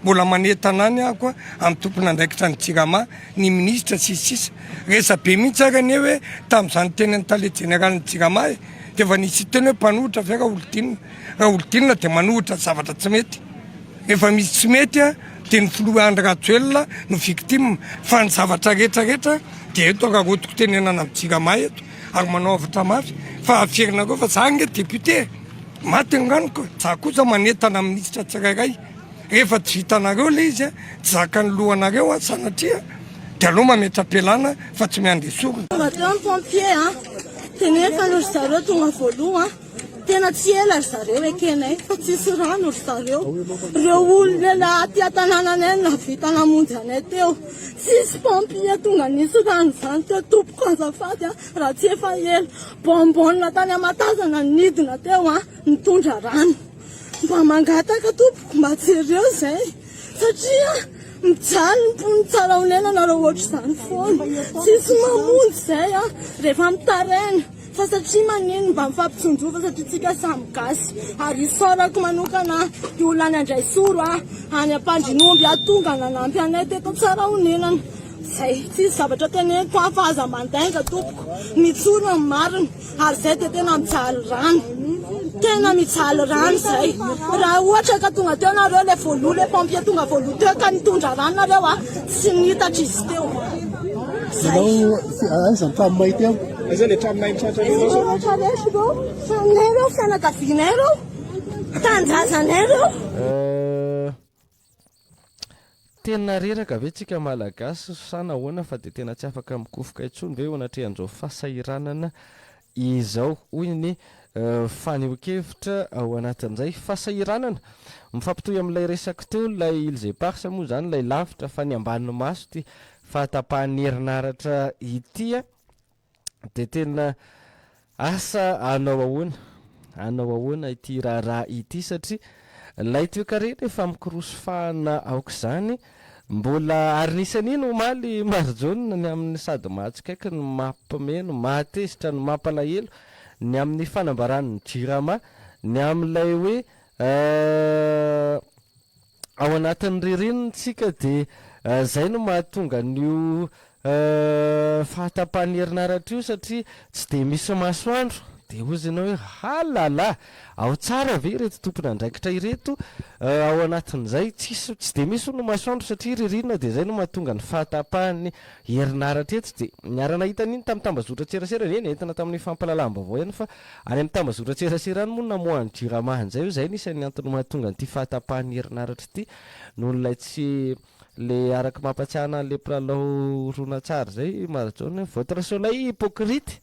Mbola manentana any aho koa amin'ny tompon'andraikitra ny Jirama, ny minisitra sy ny sisa. Resa-be mihitsy ary anie hoe tamin'izany tenin'ny tale jeneralin'ny Jirama e, dia efa nisy teny hoe mpanohitra ve Raholdina? Raholdina dia manohitra zavatra tsy mety. Rehefa misy tsy mety dia ny filoha Andry Rajoelina no victime. Fa ny zavatra rehetra rehetra dia eto araraotiko tenenana amin'ny Jirama eto ary manao hafatra mafy fa averinareo fa za ange député e! Maty ny ranoko e! Za kosa manentana minisitra tsirairay rehefa tsy vitanareo le izy tsy zakan'ny lohanareo sanatria dia aleo mametra-pialana fa tsy miandry esorina. Tonga teo ny pompier a, teneniko ry zareo tonga voaloha. Tena tsy ela ry zareo ekenay fa tsisy rano ry zareo. Reo olona aty an-tanànanay no nahavita namonjy anay teo. Tsisy pompier tonga nisy rano izany teo tompoko azafady a, raha tsy efa ela. Bonbonne tany Amatazana no nidina teo a, nitondra rano. Mba mangataka tompoko mba jereo izay satria mijaly ny mponin'i Tsarahonenana raha ohatr'izany foana. Tsisy mamonjy izay a, rehefa mitaraina. Fa satria manino mba mifampitsonjova satria tsika samy gasy ary isaorako manokana ny olona any Andraisoro a, any Ampandrinomby a tonga nanampy anay teto Tsarahonenana. Zay, tsisy zavatra teneniko an fa aza mandainga tompoko, mitsorona ny marina ary zay dia tena mijaly rano, tena mijaly rano zay. Raha ohatra ka tonga teo nareo le voaloha le pompier tonga voaloha teo ka nitondra rano nareo a, tsy nitatra izy teo. Zay. Ianao aiza ny trano may teo? Aiza le trano may nitratra ireo zao? Rehetra rehetra ireo, tranonay ireo, fianakavianay ireo, tanindrazanay ireo. Tena reraka ve tsika Malagasy sa nahoana fa dia tena tsy afaka mikofoka intsony ve eo anatrehan'izao fahasahiranana izao hoy ny fanehoan-kevitra ao anatin'izay fahasahiranana. Mifampitohy amin'ilay resako teo ilay Îles Éparses moa izany ilay lavitra fa ny ambany maso ity fahatapahan'ny herinaratra ity dia tena asa hanao ahoana, hanao ahoana ity raharaha ity satria ilay toekarena efa mikorosy fahana aok'izany, mbola ary nisy an'iny omaly Marijaona ny amin'ny sady mahatsikaiky no mampime no mahatezitra no mampalahelo ny amin'ny fanambaran'ny Jirama ny amin'ilay hoe Ao anatin'ny ririnina isika dia izay no mahatonga an'io fahatapahan'ny herinaratra io satria tsy dia misy masoandro. Dia hozy ianao hoe halala! Ao tsara ve ireto tompon'andraikitra ireto ao anatin'izay? Tsisy, tsy dia misy hono masoandro satria ririnina dia izay no mahatonga ny fahatapahan'ny herinaratra eto. Dia niara-nahita an'iny tamin'ny tambazotran-tserasera, eny entina tamin'ny fampahalalam-baovao ihany fa Any amin'ny tambazotran-tserasera any moa no namoahan'ny Jirama an'izay hoe izay no isan'ny antony mahatonga an'ity fahatapahan'ny herinaratra ity noho ilay tsy le araka mampatsiahy anah an'ilay mpilalao horonantsary izay Marijaona hoe votre soleil hypocrite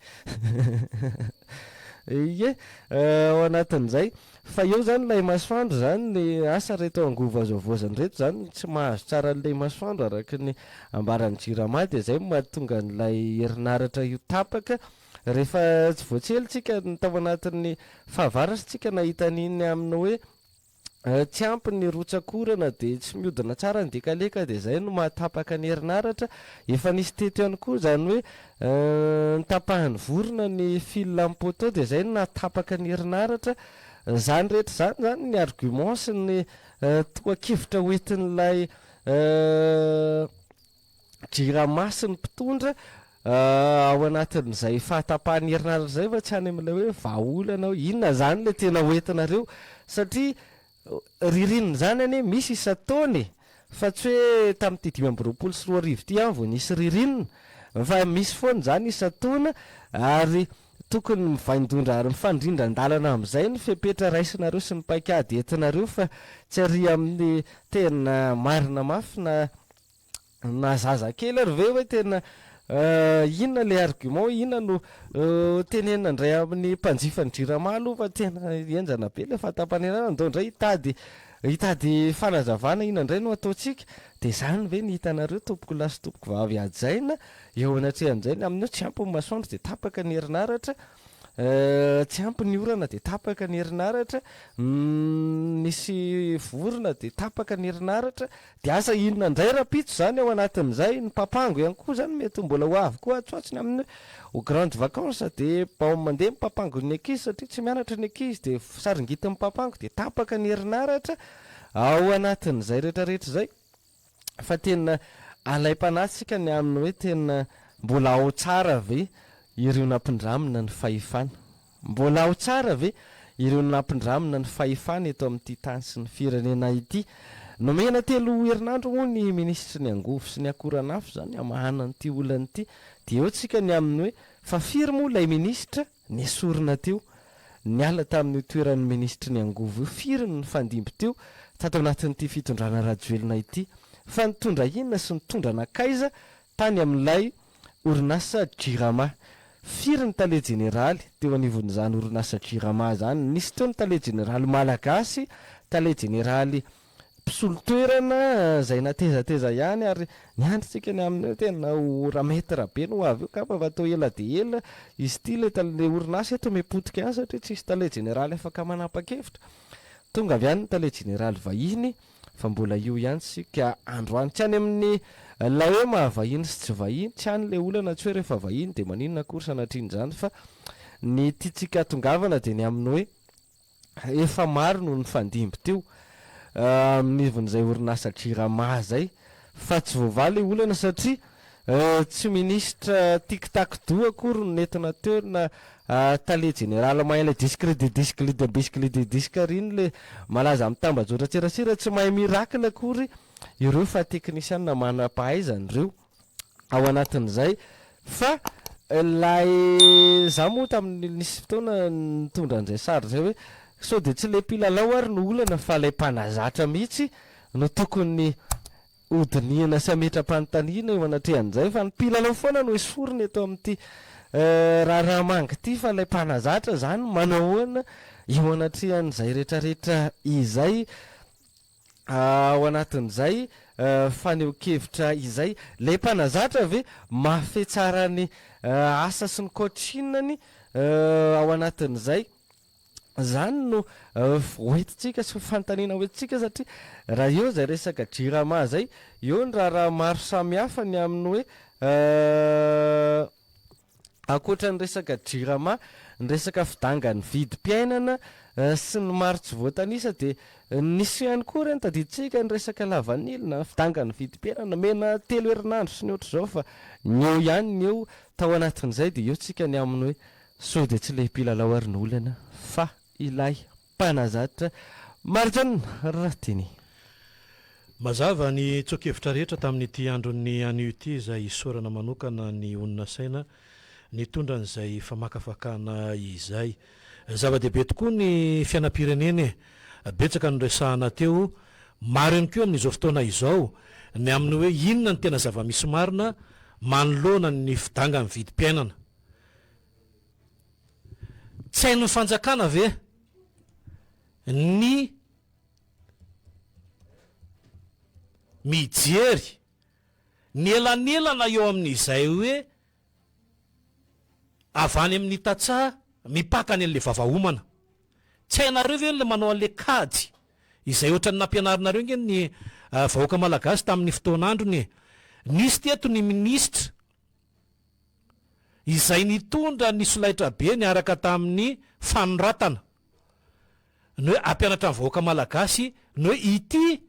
ie ao anatin'izay fa eo izany ilay masoandro izany ny asa ireto angovo azo havaozana ireto izany tsy mahazo tsara an'ilay masoandro araka ny ambaran'ny Jirama dia izay no mahatonga an'ilay herinaratra io tapaka Rehefa tsy voatsely tsika ny tao anatin'ny fahavaratra tsika nahita an'iny amin'ny hoe tsy ampy ny rotsak'orana dia tsy mihodina tsara ny dekaleka dia izay no mahatapaka ny herinaratra. Efa nisy teto ihany koa izany hoe notapahan'ny vorona ny fil amin'ny poteau dia izay no nahatapaka ny herinaratra. Izany rehetra izany izany ny argument sy ny tohan-kevitra hoentin'ilay Jirama sy ny mpitondra ao anatin'izay fahatapahan'ny herinaratra izay fa tsy any amin'ilay hoe vahaolana hoe inona izany ilay tena hoentinareo satria ririnina izany anie misy isan-taona e! fa tsy hoe tamin'ity 2025 ity ihany vao nisy ririnina fa misy foana izany isan-taona ary tokony mivain-dondra ary mifandrindran-dalana amin'izay ny fepetra raisinareo sy ny paikady entinareo fa tsy ary amin'ny tena marina mafy na Na zaza kely ary ve hoe tena inona le argument hoe inona no tenenina indray amin'ny mpanjifa ny jirama aloha fa tena henjana be le fahatapahan'irana, andao indray hitady hitady fanazavana inona indray no ataontsika, dia izany ve ny hitanareo tompoko lahy sy tompoko vavy hajaina eo anatrehan'izay ny amin'io tsy ampy ny masoandro dia tapaka ny herinaratra, tsy ampy ny orana dia tapaka ny herinaratra, nisy vorona dia tapaka ny herinaratra, Dia asa inona indray rahampitso izany ao anatin'izay, ny papango ihany koa izany mety ho mbola ho avy koa atsy ho atsy ny amin'ny ho grande vacances dia bao mandeha ny papangon'ny ankizy satria tsy mianatra ny ankizy dia saringitin'ny papango dia tapaka ny herinaratra. Ao anatin'izay rehetrarehetra izay fa tena alaim-panahy tsika ny amin'ny hoe tena mbola ao tsara ve ireo nampindramina ny fahefana? Mbola ao tsara ve ireo nampindramina ny fahefana eto amin'ity tany sy ny firenena ity? Nomena telo herinandro moa ny minisitry ny angovo sy ny akoranafo izany hamahana an'ity olana ity. Dia eo tsika ny amin'ny hoe fa firy moa ilay minisitra nesorina teo niala tamin'io toeran'ny minisitry ny angovo io? Firy ny nifandimby teo tato anatin'ity fitondrana Rajoelina ity? Fa nitondra inona sy nitondra nankaiza tany amin'ilay orinasa Jirama. Firy ny tale jeneraly teo anivon'izany orinasa Jirama izany? Nisy teo ny tale jeneraly malagasy, tale jeneraly mpisolo toerana izay natezateza ihany ary niandry tsika ny amin'ny hoe tena ho ramaitre be no ho avy eo angamba fa toa ela dia ela izy ity ilay tale orinasa eto mipotika ihany satria tsisy tale jeneraly afaka manapa-kevitra. Tonga avy any ny tale jeneraly vahiny Fa mbola io ihany isika androany. Tsy any amin'ny ilay hoe maha vahiny sy tsy vahiny, tsy any ilay olana, tsy hoe rehefa vahiny dia maninona akory sanatrian'izany fa ny tiantsika hatongavana dia ny amin'ny hoe efa maro no nifandimby teo amin'ivon'izay orinasa Jirama izay fa tsy voavaha ilay olana satria Tsy minisitra tic tac do akory no nentina teo na tale jeneraly mahay ilay disque de disque de bisque de disque ary iny le malaza amin'ny tambajotran-tserasera tsy mahay miracle akory ireo fa teknisianina manam-pahaizana ireo ao anatin'izay fa ilay za moa tamin'ny nisy fotoana nitondra an'izay sary izay hoe sao dia tsy ilay mpilalao ary no olana fa ilay mpanazatra mihitsy no tokony Hodinihina sy hametra-panontaniana eo anatrehan'izay fa ny mpilalao foana no esorina eto amin'ity raharaha manga ity fa ilay mpanazatra izany manao ahoana eo anatrehan'izay rehetrarehetra izay ao anatin'izay fanehoan-kevitra izay. Ilay mpanazatra ve mahafehy tsara ny asa sy ny coaching-ny ao anatin'izay? Izany no hoentintsika sy ho fanontaniana hoentintsika satria raha eo izay resaka Jirama izay, eo ny raharaha maro samihafa ny amin'ny hoe ankoatra ny resaka Jirama, ny resaka fidangan'ny vidim-piainana sy ny maro tsy voatanisa dia nisy ihany koa ireny tadidintsika ny resaka lavanila na ny fidangan'ny vidim-piainana nomena telo herinandro sy ny ohatr'izao fa ny eo ihany ny eo tao anatin'izay dia eo tsika ny amin'ny hoe Sao dia tsy ilay mpilalao ary no olana fa ilay mpanazatra Marjan Ratini. Mazava ny tsoa-kevitra rehetra tamin'ity andron'ny anio ity izay isaorana manokana ny honina saina nitondra an'izay famakafakana izay. Zava-dehibe tokoa ny fiainam-pirenena e! Betsaka no resahana teo, maro ihany koa amin'izao fotoana izao ny amin'ny hoe inona no tena zava-misy marina manoloana ny fidangan'ny vidim-piainana. Tsy hain'ny fanjakana ve ny mijery ny elanelana eo amin'izay hoe avy any amin'ny tantsaha mipaka any an'ilay vavahomana? Tsy hainareo ve ilay manao an'ilay kajy izay ohatran'ny nampianarinareo ange ny vahoaka malagasy tamin'ny fotoan'androny e? Nisy teto ny minisitra izay nitondra ny solaitrabe niaraka tamin'ny fanoratana ny hoe hampianatra ny vahoaka malagasy ny hoe ity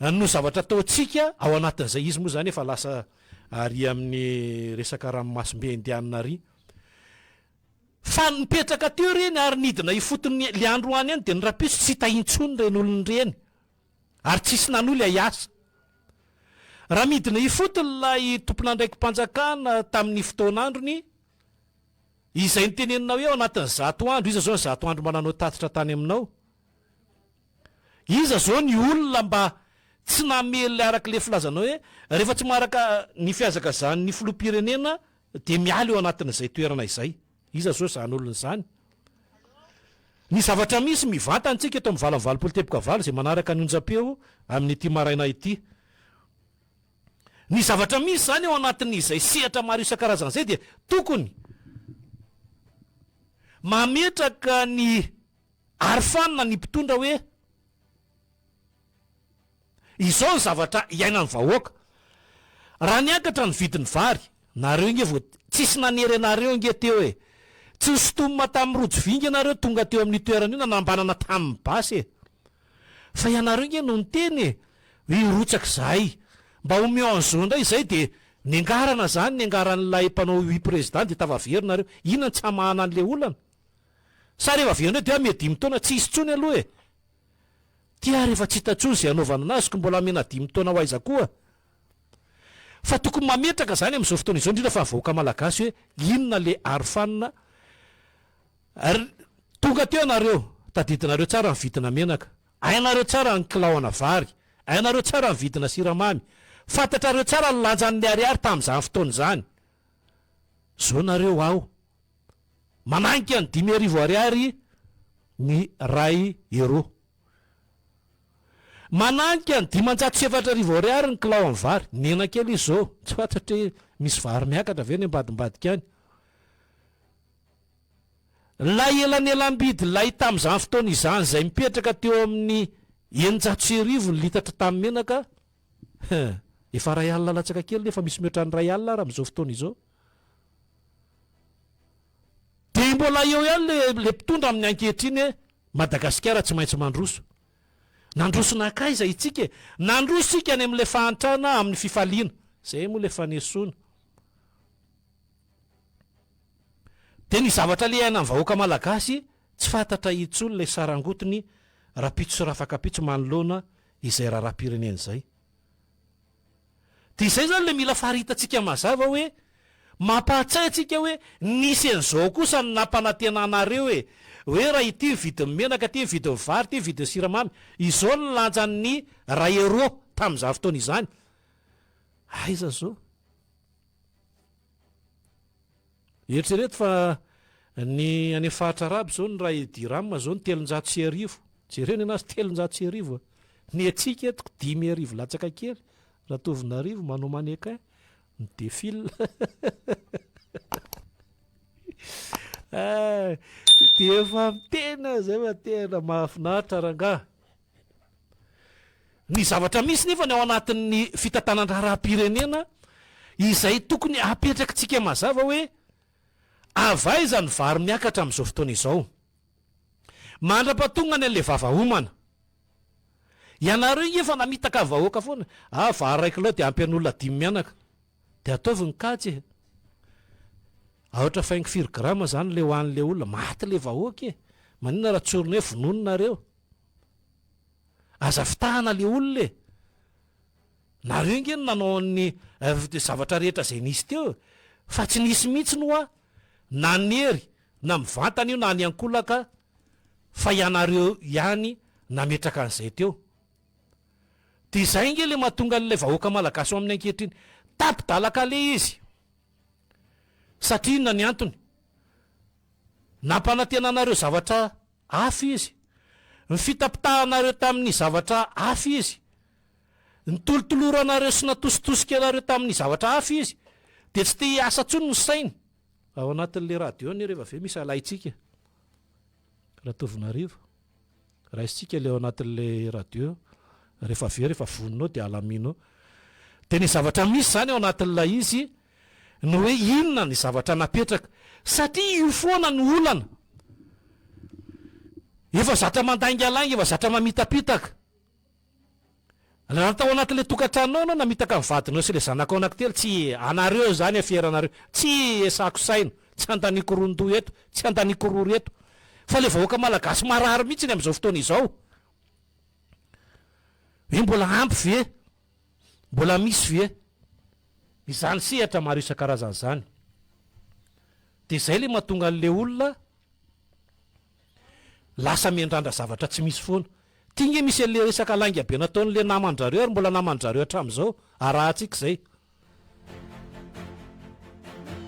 no zavatra ataontsika ao anatin'izay, izy moa izany efa lasa ary amin'ny resaka ranomasimbe indianina ary, fa nipetraka teo ireny ary nidina ifotony le androany any dia ny rahampitso tsy hita intsony ireny olona ireny. Ary tsisy nanohy ilay asa. Raha midina ifotony ilay tompon'andraiki-panjakana tamin'ny fotoan'androny, izay notenenina hoe ao anatin'ny zato andro, iza izao ny zato andro mba nanao tatitra tany aminao? Iza izao ny olona mba tsy namely araka ilay filazanao hoe rehefa tsy maharaka ny fihazakazahan'ny filoham-pirenena dia miala eo anatin'izay toerana izay? Iza zao izany olona izany? Ny zavatra misy, mivantana isika eto amin'ny 88 teboka valo izay manaraka ny onjam-peo amin'ity maraina ity. Ny zavatra misy izany ao anatin'izay sehatra maro isan-karazany izay dia tokony mametraka ny arofanina ny mpitondra hoe Izao ny zavatra iainan'ny vahoaka. Raha niakatra ny vidin'ny vary, nareo nge vao tsisy nanery anareo nge teo e. Tsy nosintomina tamin'ny rojo vy nge nareo tonga teo amin'io toerana io na nambanana tamin'ny basy e. Fa ianareo nge no niteny e! Hoe hirotsaka izahay. Mba omeo an'izao indray izay dia nengarana izany, nengaran'ilay mpanao ui président dia tafaverina nareo. Inona no tsy hamahana an'ilay olana? Sa rehefa avy eo indray dia hoe ame dimy taona tsy hisy intsony aloha e! Ty ary efa tsy hita intsony izay hanaovana anazy ko mbola amena dimy taona ho aiza koa? Fa tokony mametraka izany amin'izao fotoana izao indrindra fa ny vahoaka malagasy hoe inona le arofanina ary tonga teo ianareo tadidinareo tsara ny vidina menaka, hainareo tsara ny kilaona vary, hainareo tsara ny vidina siramamy, fantatrareo tsara ny lanjan'ny ariary tamin'izany fotoana izany. Zao nareo aho mananika ny 5000 ariary ny ray euro. Mananika ny 4500 ariary ny kilao amin'ny vary. Nihena kely izy izao. Tsy fantatra hoe misy vary miakatra ve any ambadimbadika any. Ilay elanelam-bidy ilay tamin'izany fotoana izany izay mipetraka teo amin'ny 1600 ny litatra tamin'ny menaka, efa iray alina latsaka kely nefa misy mihoatra ny iray alina ary amin'izao fotoana izao. Dia mbola eo ihany le le mpitondra amin'ny ankehitriny hoe Madagasikara tsy maintsy mandroso. Nandroso nankaiza itsika e? Nandroso isika any amin'ilay fahantrana amin'ny fifaliana. Izay moa ilay fanesoana. Dia ny zavatra le iainan'ny vahoaka malagasy tsy fantatra intsony ilay sarangotiny rapitso sy rafakapitso manoloana izay raharaham-pirenena izay. Dia izay izany ilay mila faritantsika mazava hoe mampahatsiahy antsika hoe nisy an'izao kosa ny nampanantena anareo e! Hoe raha ity ny vidin'ny menaka, ity ny vidin'ny vary, ity ny vidin'ny siramamy. Izao ny lanjan'ny iray euro tamin'izany fotoana izany. Aiza izao? Eritrereto fa ny any amin'ny faritra arabo izao ny iray dirham izao ny 1300. Jereo ny anazy 1300 a! Ny antsika eto 5000 latsaka kely. Ratovinarivo manao mannequin mi-defile. Eh, dia efa miteny aho izay fa tena mahafinaritra rangaha. Ny zavatra misy nefa ny ao anatin'ny fitantanan-draharaham-pirenena izay tokony hapetrakitsika mazava hoe avy aiza ny vary miakatra amin'izao fotoana izao. Mandra-pahatongany an'ilay vava homana. Ianareo inge efa namitaka ny vahoaka foana. Ah, vary iray kilao dia ampy an'olona dimy mianaka. Dia ataovy ny kajy e. Aotra faingo firy grama izany ilay ho an'ilay olona. Maty ilay vahoaka e. Maninona raha tsorina hoe vonono nareo. Aza fitahana le olona e! Nareo nge no nanao ny zavatra rehetra izay nisy teo e! Fa tsy nisy mihitsy ho'a na nery na mivantana io na any ankolaka fa ianareo ihany nametraka an'izay teo. Dia izay nge le mahatonga an'ilay vahoaka malagasy ao amin'ny ankehitriny tapi-dalan-kaleha izy. Satria inona ny antony? Nampanantena anareo zavatra Hafa izy. Nifitapitahanareo tamin'ny zavatra hafa izy. Nitolotoloranareo sy natositosika anareo tamin'ny zavatra hafa izy. Dia tsy te hiasa intsony ny sainy. Ao anatin'ilay radio anie rehefa avy eo misy alaintsika. Ratovonarivo. Raisintsika ilay ao anatin'ilay radio. Rehefa avy eo rehefa vonona ao dia alamino ao. Dia ny zavatra misy izany ao anatin'ilay izy ny hoe inona ny zavatra napetraka satria io foana no olana. Efa zatra mandaingalainga, efa zatra mamitapitaka. Raha tao anatin'ilay tokantranonao ianao namitaka ny vadinao sy ilay zanakao anankitelo, tsy anareo izany aferanareo, tsy esako saina, tsy handaniako ron-doha eto, tsy handaniako rora eto. Fa ilay vahoaka malagasy marary mihitsy ny amin'izao fotoana izao. Hoe mbola ampy ve? Mbola misy ve izany sehatra maro isan-karazany izany? Dia izay ilay mahatonga an'ilay olona lasa miandrandra zavatra tsy misy foana. Ity nge misy an'ilay resaka lainga be nataon'ilay naman-dRareo ary mbola naman-dRareo hatramin'izao, arahantsika izay.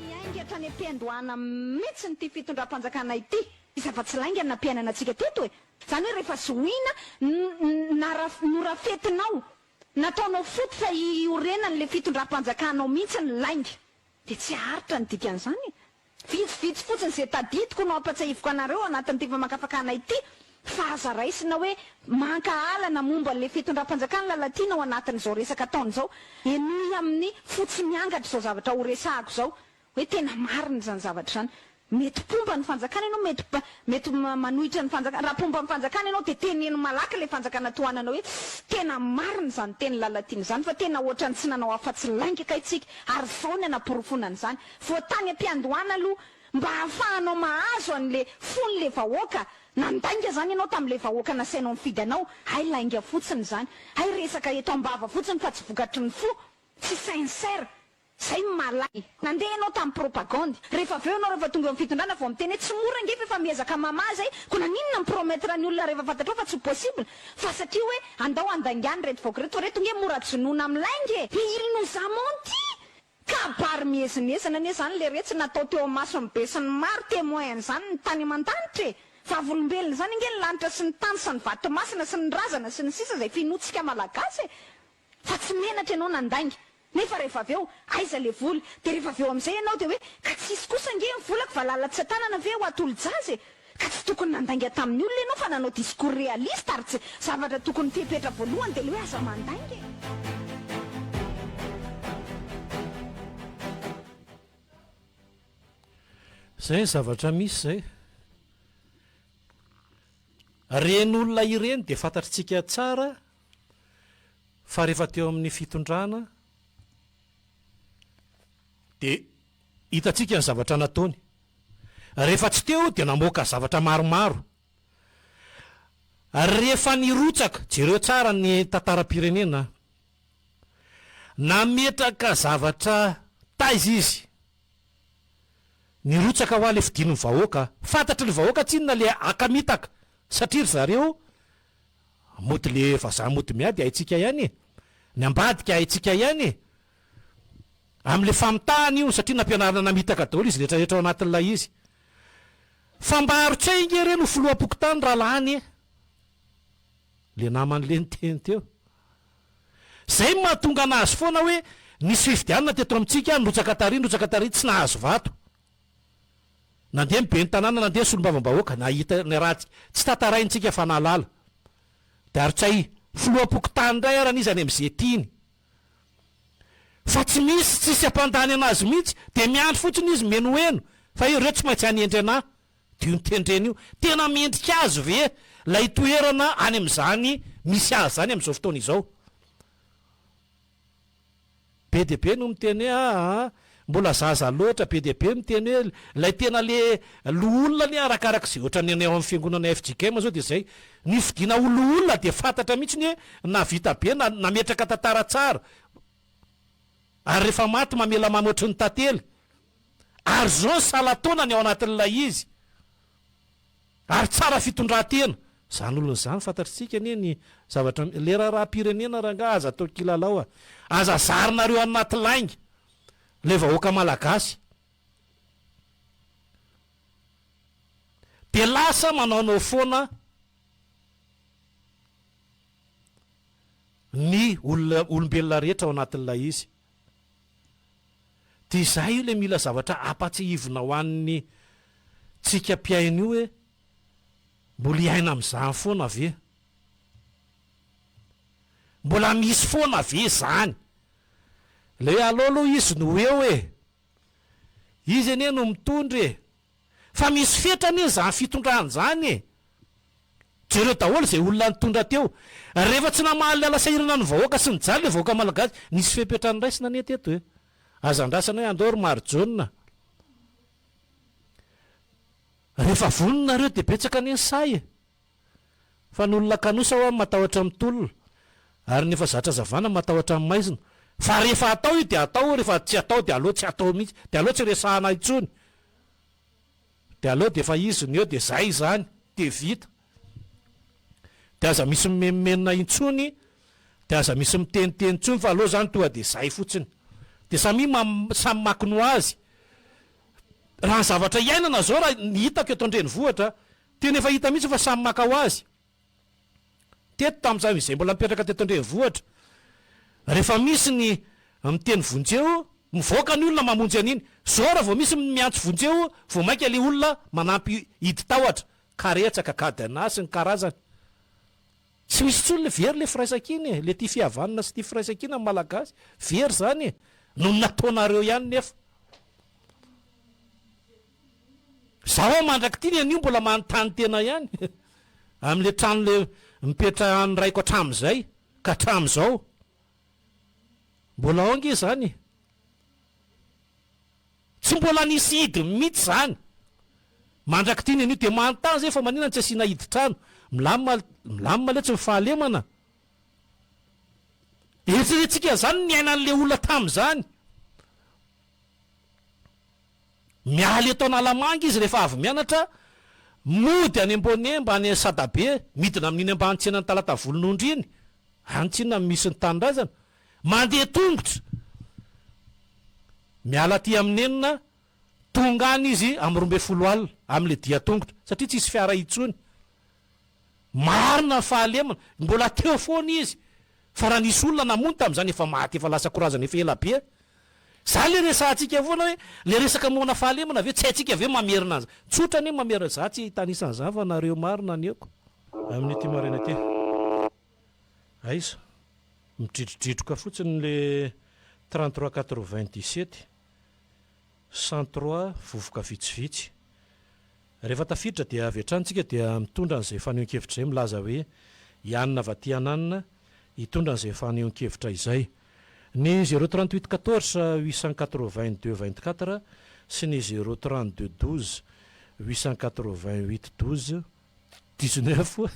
Niainga hatrany am-piandohana mihitsy ity fitondram-panjakana ity, zava-tsy lainga no nampiainana antsika teto e! Izany hoe rehefa zohiana, norafetinao, nataonao fototra iorenan'ilay fitondram-panjakanao mihitsy ny lainga. Dia tsy haharitra ny dikan'izany e! Vitsivitsy fotsiny izay tadidiko no ampatsiahiviko anareo anatin'ity famakafakana ity fa aza raisina hoe mankahala na momba an'ilay fitondram-panjakana Lalatiana ao anatin'izao resaka ataony izao. Henoy amin'ny fo tsy miangatra izao zavatra horesahako izao hoe tena marina izany zavatra izany. Mety mpomba ny fanjakana ianao, mety mety manohitra ny fanjakana, raha mpomba ny fanjakana ianao dia teneno malaky ilay fanjakana tohananao hoe tena marina izany tenin'i Lalatiana izany fa tena ohatran'ny tsy nanao afa-tsy lainga kay tsika ary izao ny anaporofoana an'izany. Vao tany am-piandohana aloha mba ahafahanao mahazo an'le fon'le vahoaka, nandainga izany ianao tamin'ilay vahoaka nasainao nifidy anao, hay lainga fotsiny izany, hay resaka eto am-bava fotsiny fa tsy vokatry ny fo, tsy sincère. Zay no mahalay. Nandeha ianao tamin'ny propagande. Rehefa avy eo ianao rehefa tonga eo amin'ny fitondrana vao miteny hoe tsy mora ange fa efa miezaka mamaha zay. Koa naninona mi-promettre ny olona rehefa fantatrao fa tsy ho possible. Fa satria hoe andao handaingana ireto vahoaka ireto fa ireto nge mora jonoina amin'ny lainga e. Et il nous a menti! Kabary miezinezina anie zany leretsy natao teo imason'ny be sy ny maro, témoin an'izany ny tany aman-danitra e! Vavolombelona izany ange ny lanitra sy ny tany sy ny vatomasina sy ny razana sy ny sisa izay finoantsika malagasy e! Fa tsy menatra ianao nandainga. Nefa rehefa avy eo, aiza le vola? Dia rehefa avy eo amin'izay ianao dia hoe, ka tsisy kosa ange ny volako, valala tsy an-tanana ve ho atolo-jaza e? Ka tsy tokony nandainga tamin'ny olona ianao fa nanao discours réaliste ary tsy zavatra tokony fepetra voalohany dia le hoe aza mandainga e! Zay ny zavatra misy zay. Reny olona ireny dia fantatritsika tsara Fa rehefa teo amin'ny fitondrana dia hitantsika ny zavatra nataony. Rehefa tsy teo dia namoaka zavatra maromaro. Rehefa nirotsaka, jereo tsara ny tantaram-pirenena, nametraka zavatra taiza izy? Nirotsaka hoa le fidin'ny vahoaka. Fantatry ny vahoaka tsinona le akamitaka satria ry zareo Mody le vazaha mody miady haintsika ihany e! Ny ambadika haintsika ihany e! Amin'le famitahana io satria nampianarina namitaka daholo izy rehetra rehetra ao anatin'ilay izy. Fa mba arotsay ange ireny ho filoham-pokontany raha lany e! Le naman'le niteny teo. Zay no mahatonga anazy foana hoe nisy fifidianana teto amintsika, nirotsaka tary, nirotsaka tary, tsy nahazo vato. Nandeha ny ben'ny tanàna, nandeha ny solombavambahoaka, nahita ny ratsy tsy tantaraintsika fa nahalala. Dia ary tsy hay filoham-pokontany indray ary an'iza any amin'izay tiany. Fa tsy misy, tsisy hampandany anazy mihitsy, dia miandry fotsiny izy mihenoheno fa ireo tsy maintsy hanendry anà. Dia io notendreny io. Tena mendrika azy ve ilay toerana any amin'izany misy azy izany amin'izao fotoana izao? Be dia be no miteny hoe aa mbola zaza loatra, be dia be miteny hoe ilay tena le loholona anie arakaraka izay ohatran'ny any ao amin'ny fiangonana fjkm zao dia izay, ny fidiana ho loholona dia fantatra mihitsy ny hoe nahavita be na nametraka tantara tsara ary rehefa maty mamela mamy ohatry ny tantely ary zao ny salan-taona ny ao anatin'ilay izy. Ary tsara fitondran-tena. Izany olona izany fantatritsika anie ny zavatra le raharaham-pirenena rangaha aza atao kilalao a! Aza zarinareo anaty lainga le vahoaka malagasy. De lasa manaonao foana ny olona olombelona rehetra ao anatin'ilay izy. Dia izay io ilay mila zavatra ampatsiahivina ho an'ny tsika mpihaino io hoe mbola hiaina amin'izany foana ve? Mbola misy foana ve izany? Ilay hoe aleo aloha izy no eo e! Izy anie no mitondra e! Fa misy fetra anie izany fitondrana izany e! Jereo daholo izay olona nitondra teo. Rehefa tsy namaly ny alasahirana ny vahoaka sy nijaly ilay vahoaka malagasy, nisy fepetra noraisina anie teto e! Aza andrasana hoe andao ry Marijaona. Rehefa vonona nareo dia betsaka anie ny sahy e! Fa ny olona kanosa hoa matahotra mitolona, ary ny efa zatra zavana matahotra ny maizina. Fa rehefa atao io dia atao, rehefa tsy atao dia aleo tsy atao mihitsy, dia aleo tsy resahana intsony. Dia aleo dia efa izy no eo dia zay izany, dia vita. Dia aza misy mimenomenona intsony, dia aza misy miteniteny intsony fa aleo izany tonga dia zay fotsiny. Dia samia samy maka ny ho azy. Raha ny zavatra iainana izao raha ny hitako eto an-drenivohitra, Tena efa hita mihitsy fa samy maka ho azy. Teto tamin'izaho izay mbola nipetraka teto an-drenivohitra, rehefa misy ny miteny vonjeo, mivoaka ny olona mamonjy an'iny. Zao raha vao misy miantso vonjeo, vao mainka ilay olona manampy hidi-tahotra, karetsaka, cadenas sy ny karazany. Tsy misy intsony ilay very ilay firaisankina e, ilay tia fihavanana sy tia firaisankina ny Malagasy, very izany e, noho ny nataonareo ihany nefa. Zaho aho mandrak'ity ny anio mbola manontany tena ihany amin'ilay trano le nipetrahan'ny raiko hatramin'izay ka hatramin'izao. Mbola ao ange izany e. Tsy mbola nisy hidiny mihitsy izany. Mandrak'ity ny anio dia manontany zay fa maninona no tsy asiana hidin-trano? Milamina milamina letsy ny fahalemana. Eritreretintsika an'izany ny niainan'ilay olona tamin'izany. Miala eto Analamanga izy rehefa avy mianatra, mody any Amboanemba, any Sadabe, midina amin'iny ambany tsenan'i Talata Volonondry iny, any tsinona no misy ny tanindrazana, mandeha tongotra, miala aty amin'ny enina, tonga any izy amin'ny 12 alina, amin'ilay dia tongotra, satria tsisy fiara intsony. Marina ny fahalemana, mbola teo foana izy, fa raha nisy olona namono tamin'izany efa maty, efa lasa korazana efa ela be. Zany le resahantsika foana hoe le resaka moana fahalemana ve tsy haintsika ve mamerina an'zany. Tsotra anie mamerina, za tsy hitanisa an'zany fa nareo marina ny eko. Amin'ity maraina ity. Aiza? Midridrodridroka fotsiny le 33 97. 103 vovoka vitsivitsy. Rehefa tafiditra dia avy hatrany tsika dia mitondra an'izay fanehoan-kevitra izay milaza hoe i Anna Vatianana hitondra an'izay fanehoan-kevitra izay. Ny zéro 38 14 882 24 sy ny zéro 32 12 888 12 19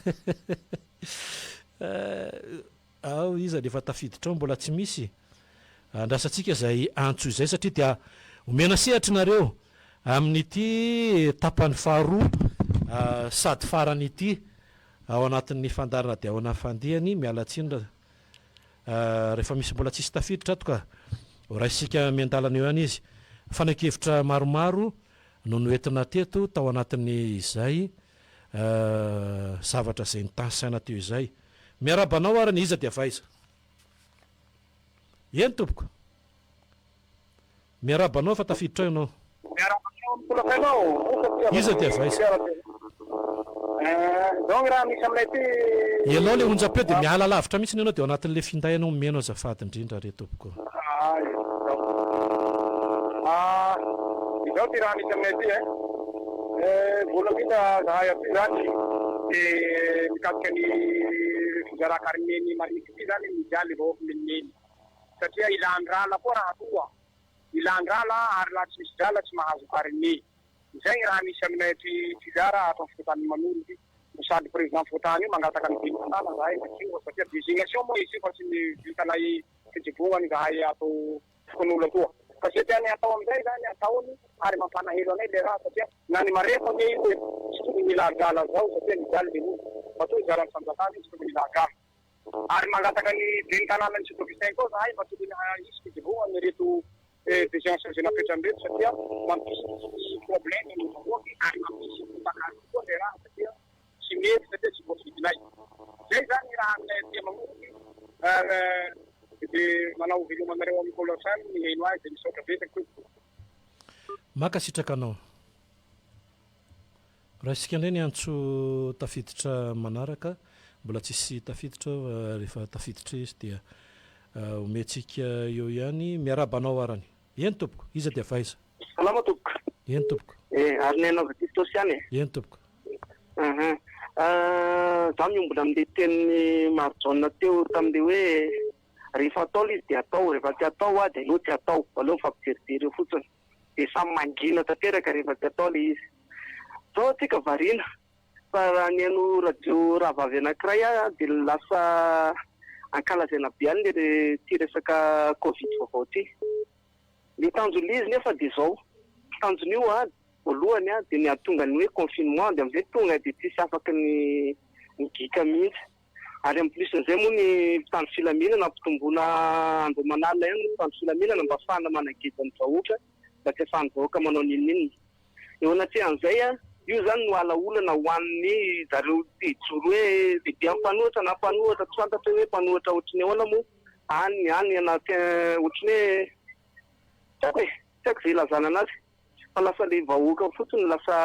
Ao iza no efa tafiditra ao mbola tsy misy? Andrasantsika izay antso izay satria dia omena sehatra nareo amin'ity tapany faharoa sady farany ity ao anatin'ny fandaharana dia ahoana fandihany, miala tsiny raha rehefa misy mbola tsisy tafiditra ato ka ho raisintsika miandalana eo ihany izy. Fanehoan-kevitra maromaro no noentina teto tao anatin'ny izay zavatra izay notanisaina teo izay. Miarahaba anao ary ny iza dia avy aiza? Eny tompoko. Miarahaba anao fa tafiditra ao ianao. Miarahaba anao mitolaka anao. Iza dia avy aiza? Izao ny raha misy aminay aty. Ianao le onjam-peo dia miala lavitra mihitsy ianao dia ao anatin'le finday ianao meno azafady indrindra re tompoko. Izao ty raha misy aminay aty eh. Voalohany indrindra zahay aty zany dia mikasika ny fizarà carnet ny Mariniky ity zany mijaly vahoaka menimeny satria ilan-drala koa raha toa ilan-drala ary laha tsy misy drala tsy mahazo carnet. Izay ny raha misy aminay aty Toliara ato amin'ny fokontany Manoro ity. No sady président fokontany io mangataka ny ben'ny tanàna zahay mba hiova satria désignation moa izy io fa tsy ny vitanay fijobonana izahay ato fokonolona toa. Fa ze tiany hatao amizay zany ataony ary mampanahelo anay le raha satria na ny marefo anie io e tsy tokony mila adala zao satria mijaly le olona. Matoa izaran'ny fanjakana io tsy tokony mila adala. Ary mangataka ny ben'ny tanànan'i Sud Augustin koa zahay mba tokony hisy fijobonana ireto désignation ze napetrany reto satria mampisy problème ny vahoaka ary mampisy fotaka koa le raha satria tsy mety satria tsy voafidinay. Zay zany raha aminay aty Mamoky ary de manao veloma anareo amin'ny Call FM mihaino ahy de misaotra betsaka tompoko. Mankasitraka anao. Raisika indray ny antso tafiditra manaraka. Mbola tsisy tafiditra ao fa rehefa tafiditra izy dia omentsika eo ihany. Miarahaba anao arany. Eny tompoko. Iza dia avy aiza? Salama tompoko. Eny tompoko. Eh, ary ny anaovako Itaosy ihany e. Eny tompoko. Aha. Za miombona amin'ilay tenin'i Marijaona teo tamin'ilay hoe rehefa atao ilay izy dia atao, rehefa tsy atao dia aleo tsy atao, aleo mifampijerijery eo fotsiny. Dia samy mangina tanteraka rehefa tsy atao ilay izy. Zao antsika variana fa raha nihaino radio rahavavy anankiray aho dia lasa ankalazaina be any ilay ity resaka covid vaovao ity. Ny tanjon'ilay izy nefa dia izao, tanjon'io an, voalohany an, dia ny hahatonga ny hoe confinement dia amin'izay tonga dia tsisy afaky ny migiaka mihitsy. Ary en plus n'izay moa ny mpitandro filaminana ampitomboina andro aman'alina ihany ny mpitandro filaminana mba hahafahana manageja ny vahoaka mba tsy hahafahan'ny vahoaka manao n'inon'inona. Eo anatrehan'izay an, io izany no ala olana ho an'ny zareo te hijoro hoe lehibe amin'ny mpanohitra na mpanohitra tsy fantatra hoe mpanohitra ohatry ny ahoana moa any any anaty ohatry ny hoe tsy haiko e, tsy haiko izay ilazana anazy fa lasa ilay vahoaka fotsiny lasa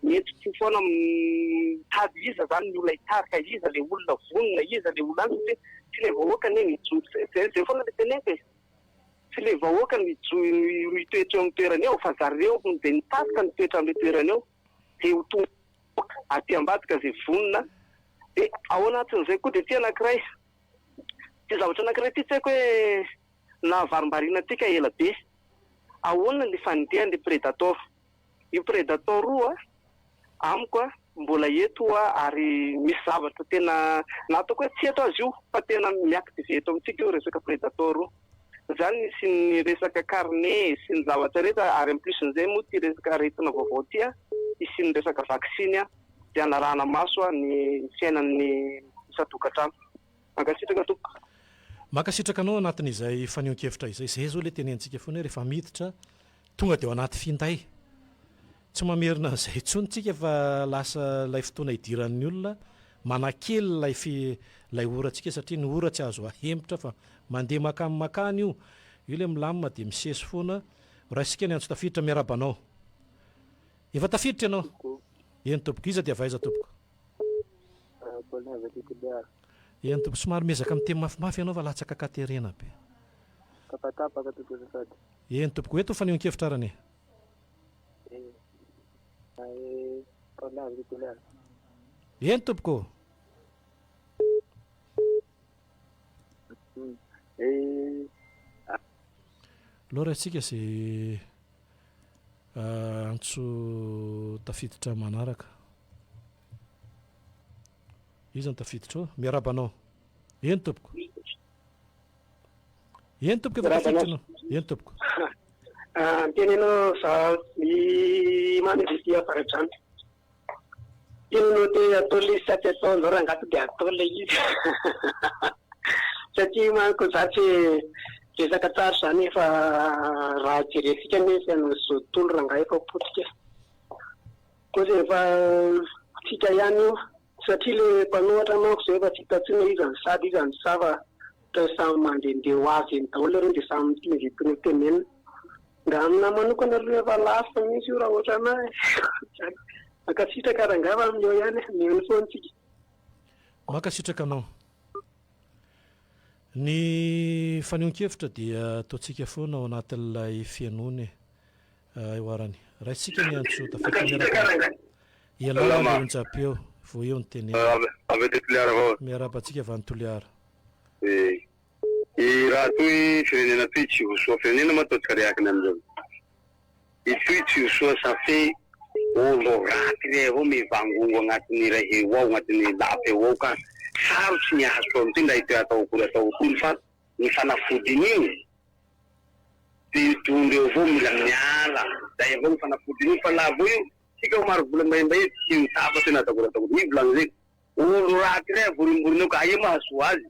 mihetsi-po foana mitady iza izany ny olona hitarika, iza ilay olona vonona, iza ilay olona any satria tsy ilay vahoaka anie no hijoro, izay izay foana ilay teneniko e. Tsy le vahoaka no hijo- no hitoetra eo amin'ny toerany eo fa zareo no dia nitafika no hitoetra amin'le toerany eo dia ho tonga aty ambadika zay vonona dia ao anatin'izay koa dia ity anankiray ity zavatra anankiray ity tsy haiko hoe nahavarimbariana antsika ela be ahoana ny fandehan'le predator Io predator io a, amiko a, mbola eto io a, ary misy zavatra tena, na ataoko hoe tsy eto aza io, fa tena mi-activer eto amintsika io resaka predator io. Izany nisian'ny resaka carnet sy ny zavatra rehetra, ary en plus n'izay moa ity resaka aretina vaovao ity a, hisian'ny resaka vaksiny a, dia hanarahana maso a ny fiainan'ny isan-tokantrano. Mankasitraka tompoko. Mankasitraka anao anatin'izay fanehoan-kevitra izay. Izay izao ilay tenenitsika foana hoe rehefa miditra Tonga dia ao anaty finday. Tsy mamerina an'izay intsony tsika fa lasa ilay fotoana idiran'ny olona manakely ilay fi ilay ora tsika satria ny ora tsy azo ahemotra fa mandeha makany makany io. Io ilay milamina dia misesy foana. Raisika ny antso tafiditra miarahaba anao. Efa tafiditra ianao. Eny tompoko. Iza dia avy aiza tompoko? Paulin avy aty Toliara. Eny tompoko. Somary miezaka miteny mafimafy ianao fa latsaka an-katerena be. Tapatapaka tompoko azafady. Eny tompoko, eto ny fanehoan-kevitra arany e. Eny tompoko ô. Aleo raisitsika izay antso tafiditra manaraka. Iza no tafiditra ao? Miarahaba anao. Eny tompoko. Eny tompoko efa tafiditra ianao. Eny tompoko. Miteny ianao za i Mamy avy aty Avaradrano. Teny ianao te atao ilay izy sa tsy atao anao rangahy to dia atao ilay izy. Satria manko za tsy resaka tsara izany efa raha jerentsika anie fiainan'izao tontolo rangahy efa potika. Koa efa tsika ihany io. Satria le mpanohatra manko zao efa tsy hita tsony hoe iza no sady iza no saha fa toa samy mandehandeha ho azy eny daholo nareo dia samy miteny izay tiany ho tenenina. Raha aminahy manokana aloha efa lasa mihitsy io raha ohatranahy e. Mankasitraka rangahy fa amin'ny eo ihany e, mihaino foana tsika. Mankasitraka anao. Ny fanehoan-kevitra dia ataontsika foana ao anatin'ilay fihenoana e. Eo arany. Raisintsika ny antso tafiditra miaraka. Ialao ilay onjam-peo vao eo ny tenenina. Avy aty Toliara avao. Miarahaba antsika avy any Toliara. Eh. I raha toy firenena toy tsy ho soa firenena ma ataontsika rehakiny amizao. Itoy tsy ho soa safe olo raty rey avao mivangongo agnatiny raha eo ao agnatiny lapa eo ao ka sarotsy ny hahasoa amitoy ndra itoy atao akory atao akory fa ny fanafodin'io Mpitondra eo avao mila miala zay avao ny fanafodiny io fa laha vao io tsika ho maro vola mbahimbahia tsy mitafa tena atakory ny volagny zay olo raty rey avorimboriny eo ka aia moa hahasoa azy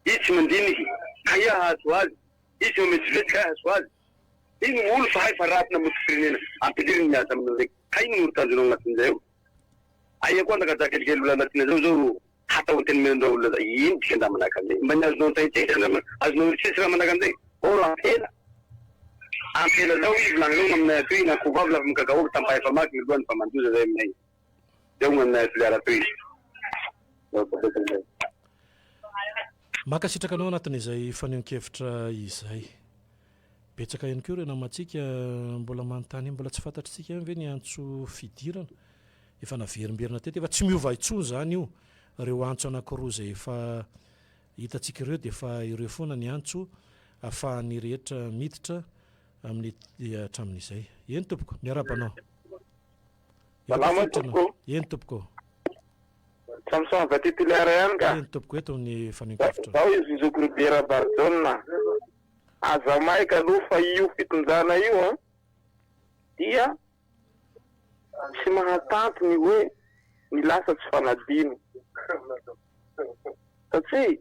i tsy mandiniky ka aia hahasoa azy i tsy mametsivetsiky ka aia hahasoa azy iny olo fa hay fa raty namoty firenena ampidiriny miasa aminao zay ka ino no tanjonao agnatin'izay ao aia koa andakaja kelikely olona anatina zao zao Hatao antenimierandraha olona zay. Ino dikan-draha manahaka an'izay? Mba ny azonao an-tsaintsaina angamba, azonao eritreritry raha manahaka an'izay? Or ampela, ampela zao izy volagninao aminay atoy, na akoho vavy lava mikakaoky tampahefa-maky ny lohany fa mandoza zay aminay. Zay hono aminay Toliara atoy. Mankasitraka anao anatin'izay fanehoan-kevitra izay. Betsaka ihany koa ireo namantsika mbola manontany mbola tsy fantatritsika ihany ve ny antso fidirana? Efa naverimberina teto, efa tsy miova intsony izany io, ireo antso anankiroa izay efa hitantsika ireo dia efa ireo foana ny antso ahafahan'ny rehetra miditra amin'ny hatramin'izay. Eny tompoko, miarahaba anao. Efa Salama tafiditra anao. tompoko. Eny tompoko. Samson avy aty Toliara ihany ka. Eny tompoko, eto ny fanehoan-kevitra. Zaho izy zoky Robert Rabarijaona. Aza maika aloha fa io fitondrana io an dia tsy mahatanty ny hoe ny lasa tsy fanadino. Satria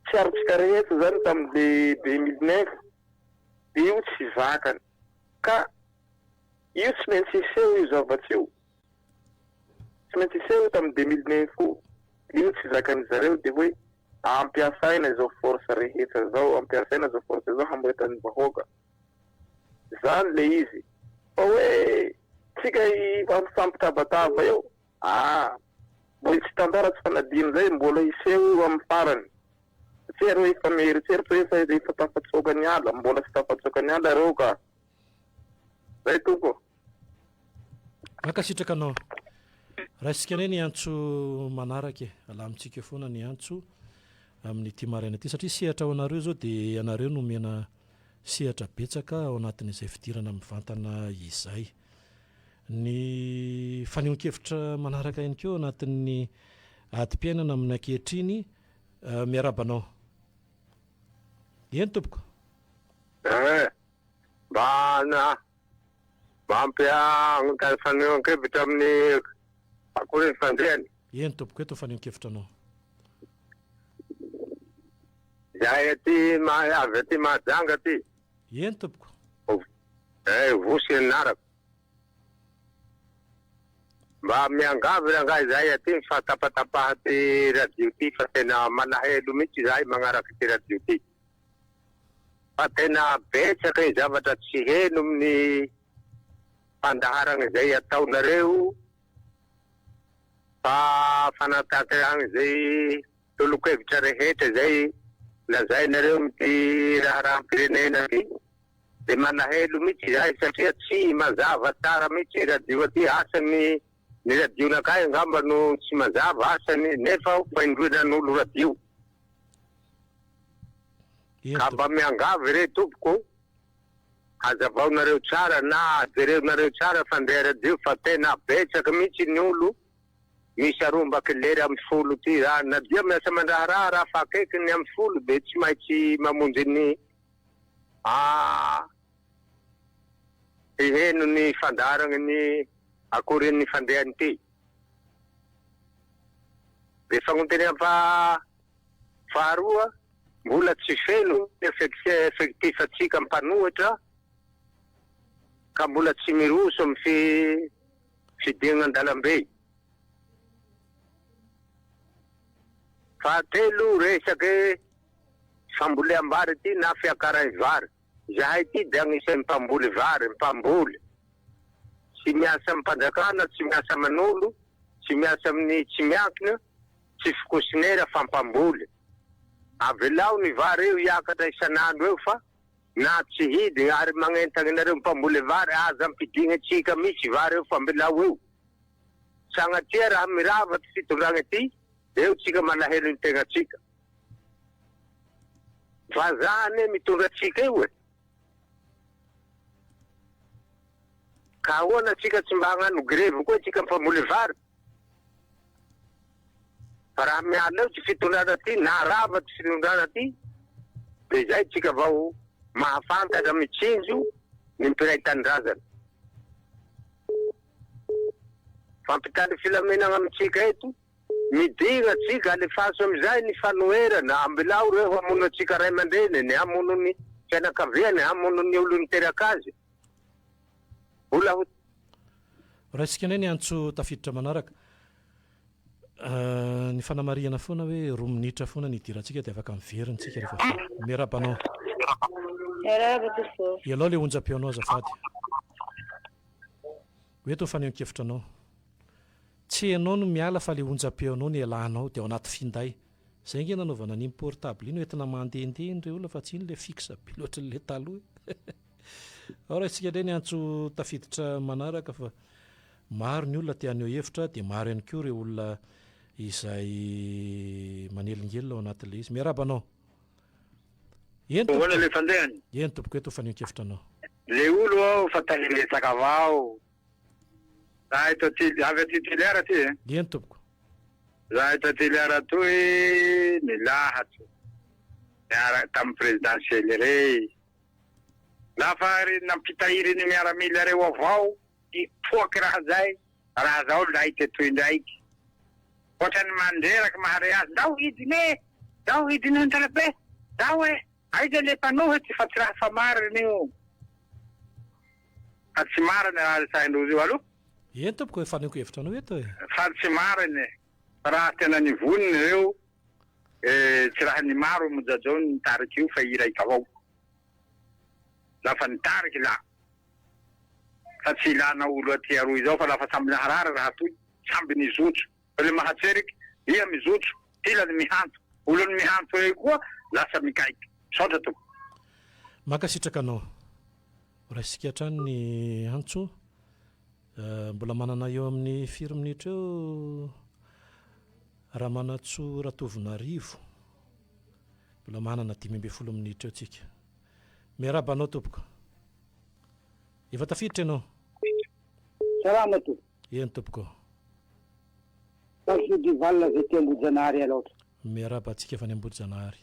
tsy arontsika rehetra izany tamin'le 2009 dia io tsy zakany. Ka io tsy maintsy hiseho io zavatra io. Tsy maintsy hiseho io tamin'ny 2009 io. Io tsy zakan'ny zareo dia hoe ampiasaina izao force rehetra izao, ampiasaina izao force izao hamoretana ny vahoaka. Zany le izy. Fa hoe tsika hifampitabataba eo, ah, mbola tsy tantara tsy fanadino zay, mbola hiseho io amin'ny farany. Satria reo efa mieritseritra hoe efa efa tafatsoaka ny ala, mbola tsy tafatsoaka ny ala reo ka. Zay tompoko. Mankasitraka anao. Raisitsika indray ny antso manaraka e. Alamintsika eo foana ny antso amin'ity maraina ity satria sehatra ho anareo izao dia ianareo no omena sehatra betsaka ao anatin'izay fidirana mivantana izay. Ny fanehoan-kevitra manaraka ihany koa ao anatin'ny adim-piainana amin'ny ankehitriny. Miarahaba anao. Eny tompoko. Eh, mba na mba ampy fanehoan-kevitra amin'ny akory ny fandehany. Eny tompoko, eto ny fanehoan-kevitra anao. Zahay aty avy aty Mahajanga aty. Eny tompoko. Eh, Vosy ny anarako. Mba miangavy rangahy izahay aty ny fahatapatapaha ty radio ty fa tena malahelo mihitsy izahay magnaraka ty radio ty. Fa tena betsaka ny zavatra tsy heno amin'ny fandaharagna izay ataonareo fa fanatanterahagna izay tolokevitra rehetra izay lazainareo amin'ity raharaham-pirenena ty. Dia malahelo mihitsy izahay satria tsy mazava tsara mihitsy ny radio aty, asa ny ny radio-nakay angamba no tsy mazava, asa ny nefa aho fa indroa nanolo radio. Ka mba miangavy re tompoko, hazavaonareo tsara na jereonareo tsara fandeha radio fa tena betsaka mihitsy ny olo misy arombaky lera amin'ny folo ty, raha na dia miasa aman-draharaha raha fa akaiky ny amin'ny folo dia tsy maintsy mamonjy ny A Hiheno ny fandaharagna ny akorin'ny fandehany ity. Dia fagnonteneam-pa faharoa, mbola tsy feno ny effectif antsika mpanohitra ka mbola tsy miroso amin'ny fi fidiagna an-dalambe. Fahatelo, resaky Famboleam-bary ity na fiakaran'ny vary. Izahay ity dia agnisan'ny mpamboly vary, mpamboly. Tsy miasa amim-panjakana, tsy miasa aman'olo, tsy miasa amin'ny tsy miankina, tsy fikosinera fa mpamboly. Avelao ny vary eo hiakatra isan'andro eo fa na tsy hidigna ary magnentagna anareo mpamboly vary aza ampidigna-tsika mihitsy vary eo fa ambelao eo. Sagnatria raha mirava ty fitondragna ty, eo tsika malahelo ny tegnatsika. Vazaha anie mitondra antsika io e! Ka ahoana tsika tsy mba hagnano grevy koa tsika mpamboly vary? Fa raha miala eo ty fitondrana ty na rava ty fitondrana ty de zay tsika vao mahafantatra mitsinjo ny mpiray tanindrazana. Fampitandro filaminana amintsika eto. Midira tsika, alefaso amizay ny fanoherana, ambilao reo hamono atsika ray aman-dreniny, hamono ny fianakaviany, hamono ny olo niteraka azy. Mbola ho. Raisika indray ny antso tafiditra manaraka. Ny fanamarihana foana hoe roa minitra foana ny idirantsika dia afaka miverina tsika rehefa avy eo. Miarahaba anao. Miarahaba tompoko. Ialao le onjam-peonao azafady. Ho eto ny fanehoan-kevitra anao. Tsy enao no miala fa le onjam-peonao no ialànao dia ao anaty finday. Zay ange nanaovana an'iny portable iny hoentina mandehandeha iny re olona fa tsy iny le fixe be loatra le taloha e. Ao raisitsika indray ny antso tafiditra manaraka fa maro ny olona te haneho hevitra dia maro ihany koa ireo olona izay manelingelina ao anatin'ilay izy. Miarahaba anao. Eny tompoko. Ahoana le fandehany? Eny tompoko, eto fanehoan-kevitra anao. Le olo ao fa taniresaka avao. Za eto aty, avy aty Toliara aty e. Eny tompoko. Za eto Toliara atoy nilahatry niaraka tamin'ny présidentielle rey. Lafa ry nampitahiry ny miaramila reo avao, nipoaky raha zay, raha zao lay tetoy ndraiky. Ohatran'ny mandreraky mahare azy, ndao hidina e! Ndao hidina an-dalabe! Ndao e! Aiza le mpanohitsy fa tsy raha fa marina io. Fa tsy marina raha resahin-drozy io. Allo? Eny tompoko, efa fanehoako hevitra anao eto e. Fa tsy marina e. Fa raha tena nivonona ireo, eh, tsy raha ny maro Mojajao no nitarika io fa i raika avao. Lafa nitariky la. Fa tsy ilana olo aty aroa izao fa lafa samby naharary raha toy, samby nizotso. Fa le mahatseriky, ia mizotso, ty lany mihanto. Olony mihanto eo koa. Lasa mikaiky. Misaotra tompoko. Mankasitraka anao. Raisika hatrany ny antso. Mbola manana eo amin'ny firy minitra eo Ramanantsoa Ratovonarivo. Mbola manana 15 minitra eo tsika. Miarahaba anao tompoko. Efa tafiditra ianao. Salama tompoko. Eny tompoko. Tafio Duval avy aty Ambohijanahary Alaotra. Miarahaba antsika avy any Ambohijanahary.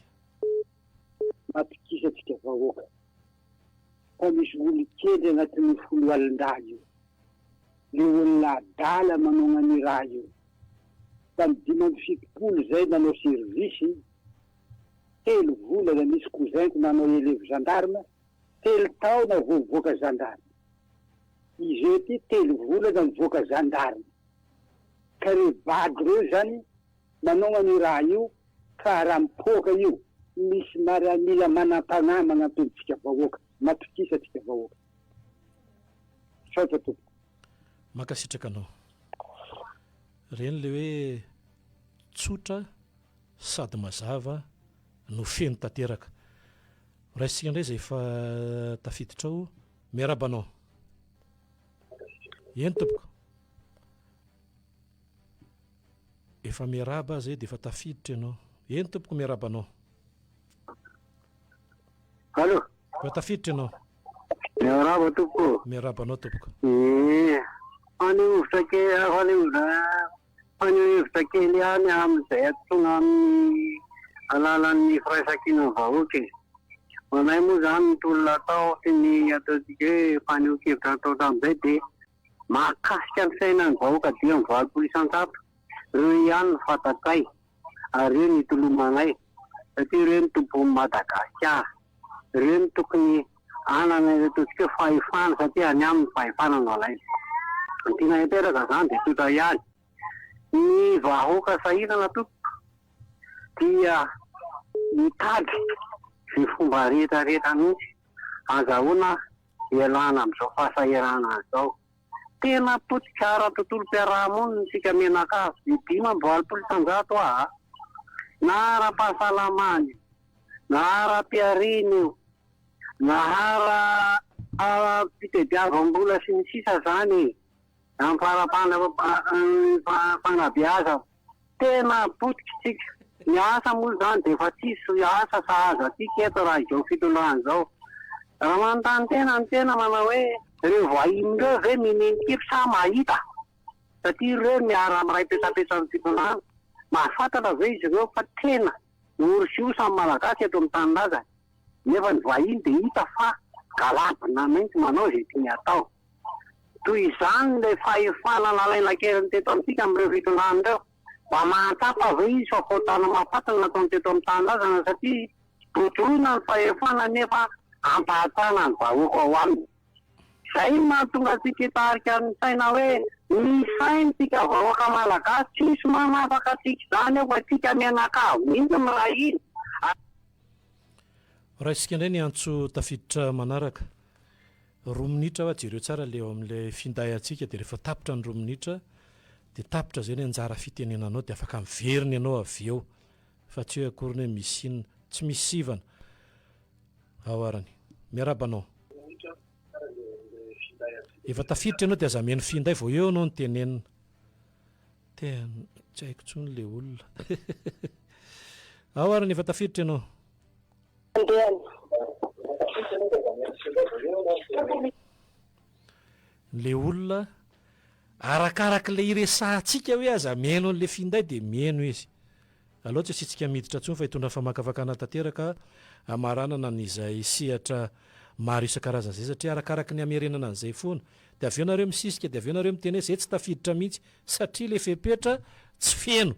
Matokisa antsika vahoaka fa misy olon-kendry anatin'io foloalindahy io. Le olona adala manao an'io raha io. Tamin'ny 75 zay nanao service, telo volana nisy cousin-ko nanao elevy gendarme, telo taona vao mivoaka gendarme. Izy eo ty telo volana mivoaka gendarme. Ka reo bado reo zany manao an'io raha io fa raha mipoaka io misy maramila manampanahy magnampy antsika vahoaka. Matokisa antsika vahoaka. Misaotra tompoko. Mankasitraka anao. Ireny le hoe tsotra sady mazava no feno tanteraka. Raisintsika indray izay efa tafiditra ao. Miarahaba anao. Eny tompoko. Efa miarahaba aza dia efa tafiditra ianao. Eny tompoko miarahaba anao. Allo. Efa tafiditra ianao. Miarahaba tompoko. Miarahaba anao tompoko. Ee, faneho hevitra kely, faneho faneho hevitra kely ihany amin'izay antsoina amin'ny alalan'ny firaisankinan'ny vahoaka e. Ho anay moa izany ny tolona atao sy ny ataontsika hoe fanehoan-kevitra natao tamin'izay dia mahakasika ny fiainan'ny vahoaka 85%. Ireo ihany no fantatray ary ireo no itolomanay satria ireo no tompon'i Madagasikara. Ireo no tokony hanana ilay ataontsika hoe fahefana satria any aminy ny fahefana no alaina. Ny tiana hipetraka izany dia tsotra ihany. Ny vahoaka sahirana tompoko dia mitady izay fomba rehetra rehetra mihitsy azahoana hialana amin'izao fahasahiranana izao. Tena potika ara-tontolom-piarahamonina isika mianakavy, ny 85% aa, na ara-pahasalamana io, na ara-pihariana io, na ara-pitediavam-bola sy ny sisa izany e, Ampara-panabeazana. Tena potika isika. Ny asa moa izany dia efa tsisy asa sahaza antsika eto raha izao fitondrana izao. Raha manontany tena ny tena manao hoe ireo vahiny ireo ve minia-mikipy sa mahita? Satria ireo miara-miray petsapetsa amin'ny fitondrana. Mahafantatra ve izy ireo fa tena ory sy osa ny Malagasy eto amin'ny tanindrazany? Nefa ny vahiny dia hita fa galabina mihitsy manao izay tiany atao. Toy izany ilay fahefana nalaina an-keriny teto amintsika amin'ireo fitondrana ireo. Mba mahatsapa ve izy fa fahotana mahafaty no nataony teto amin'ny tanindrazana satria bodoina ny fahefana nefa ampahatrana ny vahoaka ao aminy. Izay no mahatonga antsika hitarika ny saina hoe misaina isika vahoaka malagasy, tsisy manafaka antsika izany eo fa isika mianakavy mihitsy miray hina. Raisika indray ny antso tafiditra manaraka. Roa minitra hoa jereo tsara le ao amin'ilay finday antsika dia rehefa tapitra ny roa minitra dia tapitra zay ny anjara fitenenanao dia afaka miverina ianao avy eo fa tsy hoe akory ny hoe misy inona. Tsy misy sivana ao arany. Miarahaba anao. Efa tafiditra ianao dia aza mihaino finday vao eo ianao no tenenina. Tena tsy haiko intsony le olona. Ao arany efa tafiditra ianao. Le olona arakarak'le iresahantsika hoe aza mihaino an'le finday dia mihaino izy. Aleo tsy asiantsika miditra intsony fa hitondra famakafakana tanteraka hamaranana an'izay sehatra maro isan-karazany izay satria arakaraky ny hamerenana an'izay foana dia avy eo nareo misisika dia avy eo nareo miteny hoe zay tsy tafiditra mihitsy satria le fepetra tsy feno.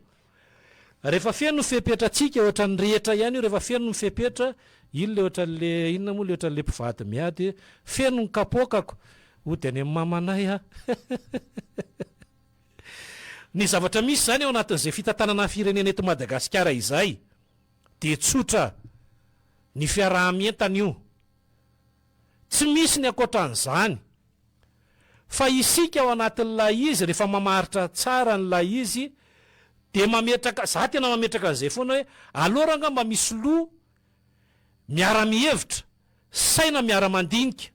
Rehefa feno ny fepetrantsika, ohatran'ny rehetra ihany io, rehefa feno ny fepetra, iny le ohatran'le, inona moa le ohatran'le mpivady miady, feno ny kapoakako, hody any amin'ny mamanay aho. Ny zavatra misy izany ao anatin'izay fitantanana ny firenena eto Madagasikara izay dia tsotra, ny fiaraha-mientana io. Tsy misy ny ankoatran'izany. Fa isika ao anatin'ilay izy rehefa mamaritra tsara an'ilay izy dia mametraka, za tena mametraka an'izay foana hoe aleo rangah mba misy loha. Miara-mihevitra, saina miara-mandinika.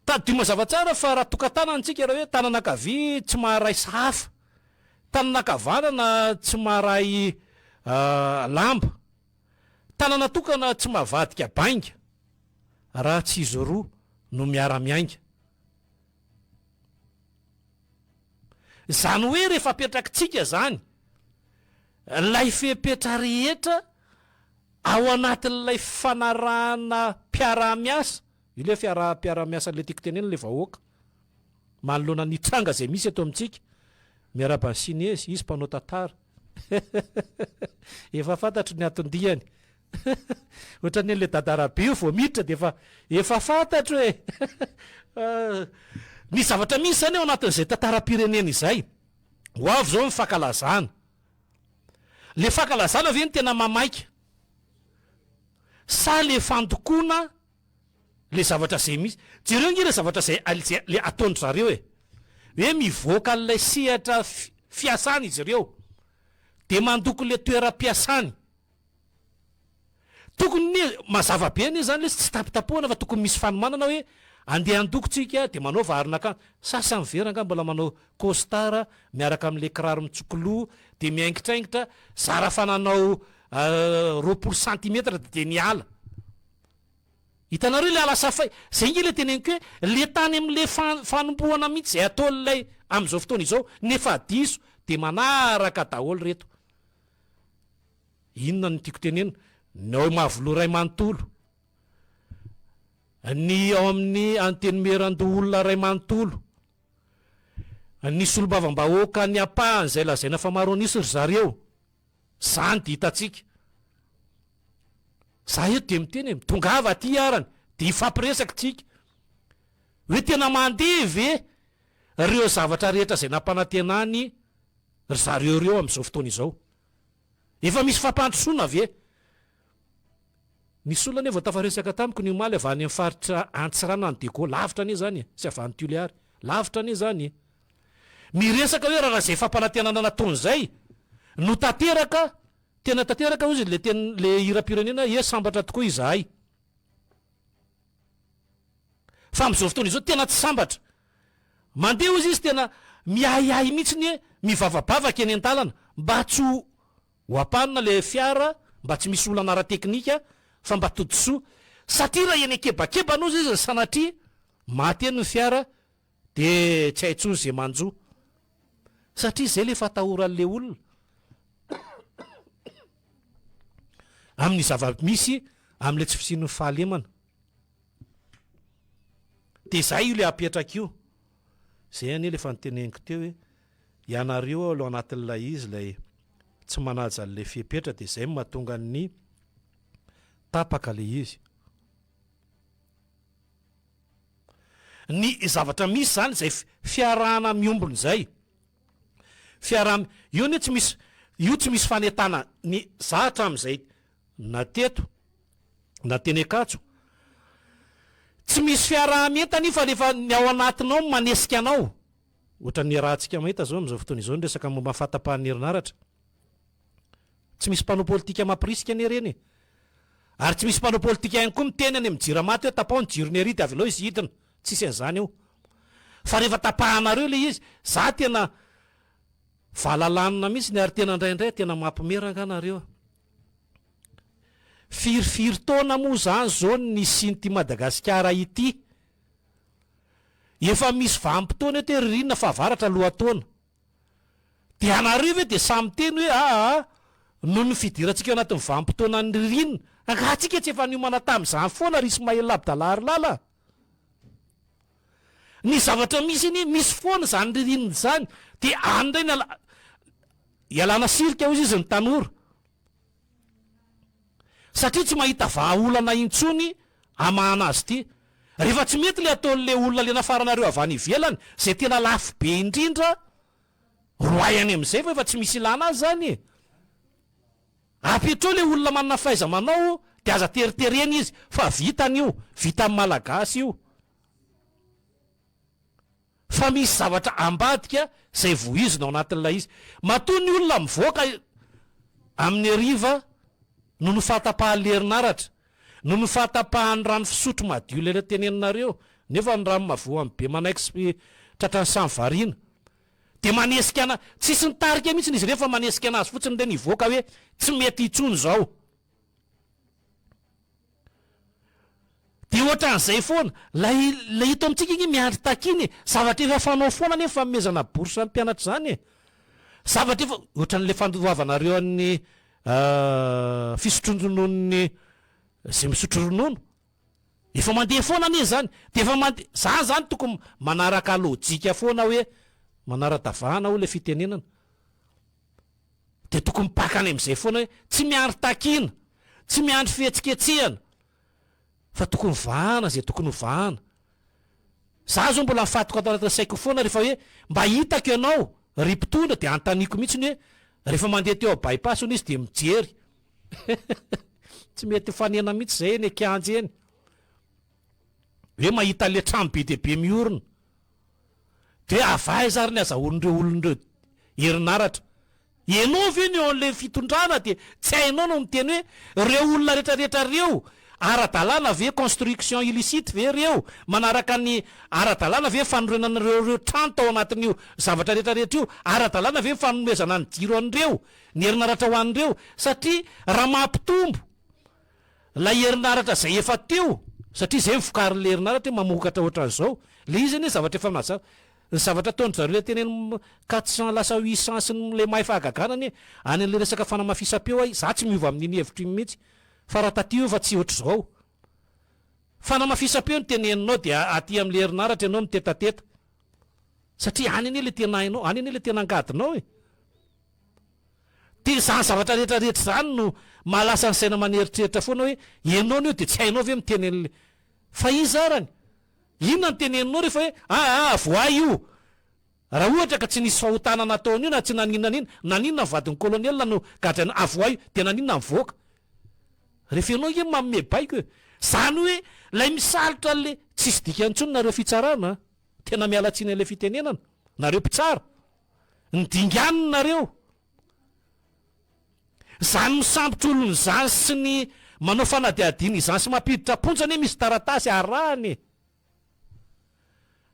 Tadidio mazava tsara fa raha tokan-tanana isika raha hoe tanana ankavia tsy maharay sahafa, tanana ankavanana tsy maharay lamba, tanana tokana tsy mahavadika bainga raha tsy izy roa no miara-miainga. Izany hoe rehefa apetrakitsika izany ilay fepetra rehetra ao anatin'ilay fanarahana mpiara-miasa, io ilay fiaraha-mpiara-miasa ilay tiako tenenina ilay vahoaka manoloana ny tranga izay misy eto amintsika, miarahaba an'i Sinezy, izy mpanao tantara, efa fantatro ny anton-diany. Ohatran'ny an'ilay Dada Rabe io vao miditra dia efa efa fantatro e! Ny zavatra misy izany ao anatin'izay tantaram-pirenena izay, ho avy izao ny fankalazana. Ilay fankalazana ve no tena mamaika? Sa ilay fandokoana ilay zavatra izay misy? Jereo ange ilay zavatra izay ilay ataon-dry zareo e! Hoe mivoaka an'ilay sehatra fiasana izy ireo, dia mandoko ilay toeram-piasany. Tokony ny, mazava be anie zany lesy tsy tapitapohana fa tokony misy fanomanana hoe andeha handoko tsika de manaova aron'akanjo, sasany ve rangah mbola manao costard miaraka amle kiraro mitsokoloha de miaingitraingitra, zara fa nanao 20 centimetre de niala. Hitanareo le ala safay, zay nge le teneniko hoe le tany amle fanombohana mihitsy zay ataon'ilay amzao fotoana izao nefa diso de manaraka daholo reto. Inona no tiako tenenina? Ny ao Mavoloha iray manontolo, ny ao amin'ny Antenimierandoholona iray manontolo, ny solombavambahoaka ny ampahany izay lazaina fa maro an'isa ry zareo, izany dia hitantsika. Za eto dia miteny e, mitongava aty arany dia hifampiresaka tsika. Hoe tena mandeha ve ireo zavatra rehetra izay nampanantenany ry zareo ireo amin'izao fotoana izao? Efa misy fampandrosoana ve? Nisy olona anie vao tafaresaka tamiko ny omaly avy any amin'ny faritra Antsiranana any Diego, lavitra anie izany e, sy avy any Tuléar, lavitra anie izany e. Miresaka hoe raha izay fampanantenana nataony izay no tanteraka, tena tanteraka hozy ilay teny, ilay hiram-pirenena he sambatra tokoa izahay. Fa amin'izao fotoana izao tena tsy sambatra. Mandeha hozy izy tena miahiahy mihitsy ny hoe mivavabavaka eny an-dalana mba tsy ho ho ampanina ilay fiara mba tsy misy olana ara-teknika fa mba todisoa. Satria raha eny an-kebakebana hozy izy ny sanatria maty eny ny fiara dia tsy hay intsony izay manjo. Satria izay ilay fatahoran'ilay olona amin'ny zava-misy amin'ilay tsy fisian'ny fahalemana. Dia zay io le apetraka io. Zay anie le efa noteneniko teo hoe ianareo alo anatin'ilay izy ilay tsy manaja an'ilay fepetra dia zay no mahatonga ny tapaka le izy. Ny zavatra misy zany zay fiarahana miombona izay. Fiaraha io anie tsy misy io tsy misy fanetana ny za hatramin'izay na teto na teny Ankatso. Tsy misy fiaraha-mientana io fa rehefa ny ao anatinao no manesika anao. Ohatran'ny iarahantsika mahita izao amin'izao fotoana izao ny resaka momba ny fahatapahan'ny herinaratra. Tsy misy mpanao politika mampirisika anie ireny e. Ary tsy misy mpanao politika ihany koa miteny any amin'ny jirama aty hoe tapaho ny jirony ery dia avelao izy hidina. Tsisy an'izany eo. Fa rehefa tapahanareo ilay izy, za tena valalanina mihitsy ary tena indraindray tena mampime rangaha nareo a. Firifiry taona moa izany izao ny nisian'ity Madagasikara ity? Efa misy vanim-potoana eto hoe ririnina fahavaratra lohataona. Dia anareo ve dia samy miteny hoe aa noho ny fidirantsika ao anatin'ny vanim-potoanan'ny ririnina, angaha tsika tsy efa niomana tamin'izany foana ry Ismaël Abdallah Harilala a? Ny zavatra misy anie, misy foana izany ririnina izany, dia any indray ny ala, ialana sirika hozy izy ny tanora. Satria tsy mahita vahaolana intsony hamahana azy ity. Rehefa tsy mety le ataon'le olona le nafaranareo avy any ivelany, zay tena lafo be indrindra, roahy any amizay fa efa tsy misy ilana azy zany e. Apetrao le olona manana fahaiza-manao de aza teriterena izy fa vitany io, vitan'ny Malagasy io. Fa misy zavatra ambadika izay vohizina ao anatin'ilay izy. Matoa ny olona mivoaka amin'ny hariva. Noho ny fahatapahan'ny herinaratra, noho ny fahatapahan'ny rano fisotro madio ilay teneninareo, nefa ny rano mavoa amin'ny be manaiky sy tratran'ny samy variana. Dia manesika ana, tsisy nitarika mihitsy izy ireny fa manesika anazy fotsiny ireny hivoaka hoe tsy mety intsony izao. Dia ohatran'izay foana, ilay ilay eto amintsika ange miandry takiana e, zavatra efa fanao foana anie ny fanomezana bourse ny mpianatra izany e, zavatra efa, ohatran'ilay fandoavanareo an'ny fisotroan-drononon'ny izay misotro ronono, efa mandeha foana anie izany, dia efa mande, za zany tokony manaraka lojika foana hoe manara-davahana hoy ilay fitenenana. Dia tokony mipaka any amin'izay foana hoe tsy miandry takiana, tsy miandry fihetsiketsehana fa tokony vahana izay tokony ho vahana. Za zao mbola mifantoka ato anatin'ny saiko foana rehefa hoe mba hitako ianao ry mpitondra dia anontaniako mihitsy ny hoe rehefa mandeha teo by pass hono izy dia mijery. Tsy mety hifanena mihitsy izay eny an-kianja eny. Hoe mahita an'ilay trano be dia be miorina. Dia avy aiza ary ny azahoan'ireo olona ireo herinaratra? Ianao ve no eo an'ilay fitondrana dia tsy hainao no miteny hoe ireo olona rehetra rehetra ireo ara-dalàna ve construction illicite ve ireo? Manaraka ny ara-dalàna ve ny fanorenana ireo ireo trano tao anatin'io zavatra rehetra rehetra io? Ara-dalàna ve ny fanomezana ny jiro an'ireo? Ny herinaratra ho an'ireo? Satria raha mampitombo Ilay herinaratra izay efa teo, satria izay ny vokarin'ilay herinaratra hoe mamokatra ohatran'izao, ilay izy anie zavatra efa mazava, ny zavatra ataon-dry zareo ilay teneniny 400 lasa 800 sy ny ilay mahay fahagagana anie, any an'ilay resaka fanamafisam-peo aho, izaho tsy miova amin'iny hevitro iny mihitsy, fa raha taty io efa tsy ohatr'izao. Fanamafisam-peo no teneninao dia aty amin'ilay herinaratra ianao mitetateta, satria any anie ilay tena hainao, any anie ilay tena angadinao e. Dia izany zavatra rehetra rehetra izany no mahalasa ny saina maneritreritra foana hoe ianao anio dia tsy hainao ve miteny an'ilay fa iza arany? Inona no teneninao rehefa hoe aa voay io? Raha ohatra ka tsy nisy fahotana nataony io na tsy naninona naninona, naninona ny vadin'ny colonel no gadraina avoay io dia naninona nivoaka? Rehefa ianao ange manome baiko e! Izany hoe ilay misalotra an'ilay tsisy dikany intsony nareo fitsarana a! Tena miala tsiny an'ilay fitenenana, nareo mpitsara! Ny dinganiny nareo. Izany misambotra olona izany sy ny manao fanadihadiana izany sy mampiditra am-ponja anie misy taratasy arahana e.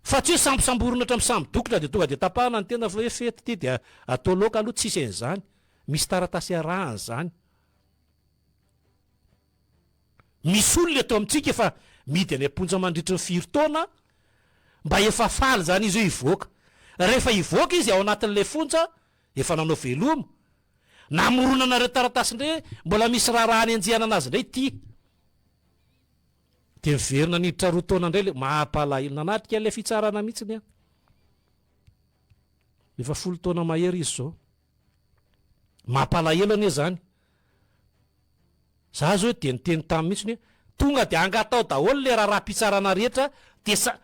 Fa tsy hoe sambosamborina ohatra misambo-dokotra dia tonga dia tapahana ny tenda fa hoe fety ity dia atao laoka aloha, tsisy an'izany. Misy taratasy arahana izany. Misy olona eto amintsika efa mihidy any am-ponja mandritry ny firy taona, mba efa faly izany izy hoe hivoaka. Rehefa hivoaka izy ao anatin'ilay fonja, efa nanao veloma. Namoronana ireo taratasy indray hoe mbola misy raharaha hanenjehana anazy indray ity. Dia niverina niditra roa taona indray ilay, mampalahelo. Nanatrika ilay fitsarana mihitsy aho. Efa folo taona mahery izy izao. Mampalahelo anie izany. Za zao dia niteny taminy mihitsy hoe tonga dia angatao daholo le raharaham-pitsarana rehetra dia sa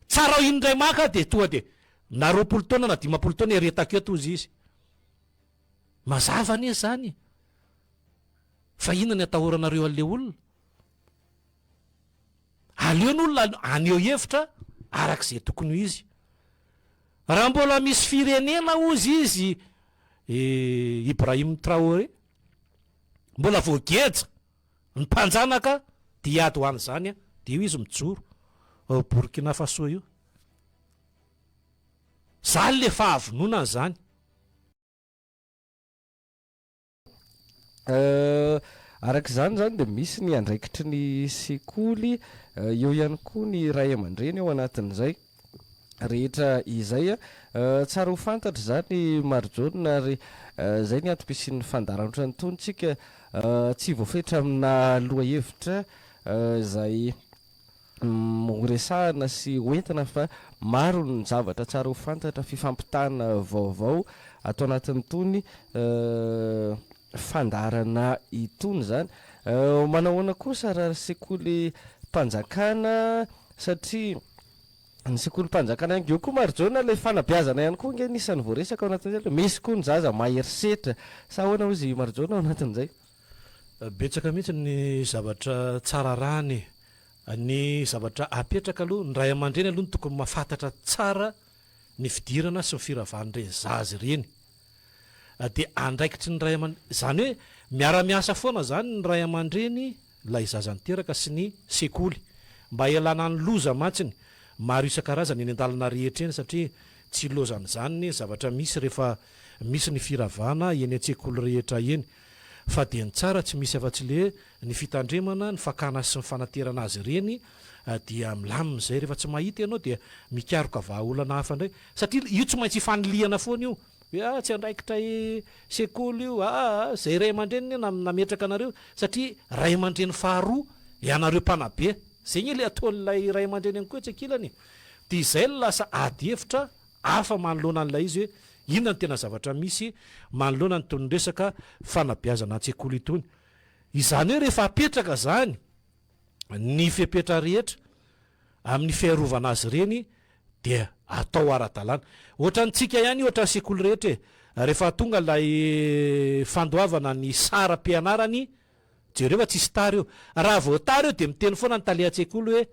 tsarao iny indray maka dia tonga dia na 20 taona na 50 taona eretako eto hozy izy. Mazava anie zany e. Fa inona ny atahoranareo an'le olona? Aleo ny olona haneho hevitra araka izay tokony ho izy. Raha mbola misy firenena hozy izy Ibrahim Traoré mbola voageja ny mpanjanaka dia hiady ho an'izany dia io izy mijoro ao Burkina Faso io. Zany le fahavononana zany. Araka izany izany dia misy ny andraikitry ny sekoly, eo ihany koa ny ray aman-dreny ao anatin'izay rehetra izay. Tsara ho fantatra izany Marijaona ary izay ny antom-pisian'ny fandaharana ohatran'itony tsika tsy voafetra amina lohahevitra izay ho resahana sy ho entina fa maro ny zavatra tsara ho fantatra, fifampitana vaovao ato anatin'itony fandaharana itony izany. Manao ahoana kosa raha sekolim-panjakana satria ny sekolim-panjakana ihany eo koa Marijaona ilay fanabeazana ihany koa ange anisan'ny voaresaka ao anatin'izay, misy koa ny zaza mahery setra sa ahoana hozy Marijaona ao anatin'izay? Betsaka mihitsy ny zavatra tsara arahana e. Ny zavatra apetraka aloha, ny ray aman-dreny aloha no tokony mahafantatra tsara ny fidirana sy ny firavan'ireny zaza ireny. Dia andraikitry ny ray aman, izany hoe Miara-miasa foana izany ny ray aman-dreny ilay zaza niteraka sy ny sekoly. Mba hialana ny loza mantsiny maro isan-karazany eny an-dalana rehetra eny satria tsy ilaozan'izany ny zavatra misy rehefa misy ny firavana eny an-tsekoly rehetra eny. Fa dia ny tsara tsy misy afa-tsy le ny fitandremana, ny fakana sy ny fanaterana azy ireny dia milamina izay. Rehefa tsy mahita ianao dia mikaroka vahaolana hafa indray satria io tsy maintsy ifanilihana foana io. Hoe ah tsy andraikitra i sekoly io, ah ah, zay ray aman-dreny anie nametraka anareo satria ray aman-dreny faharoa ianareo mpanabe, zay anie le ataon'ilay ray aman-dreny ihany koa etsy ankilany e! Dia izay no lasa ady hevitra hafa manoloana an'ilay izy hoe inona no tena zavatra misy manoloana an'itony resaka fanabeazana an-tsekoly itony. Izany hoe rehefa apetraka izany ny fepetra rehetra amin'ny fiarovana azy ireny dia atao ara-dalàna. Ohatrantsika ihany io, ohatran'ny sekoly rehetra e. Rehefa tonga ilay fandoavana ny saram-pianarany, jereo fa tsisy tara io. Raha vao tara io dia miteny foana ny tale an-tsekoly hoe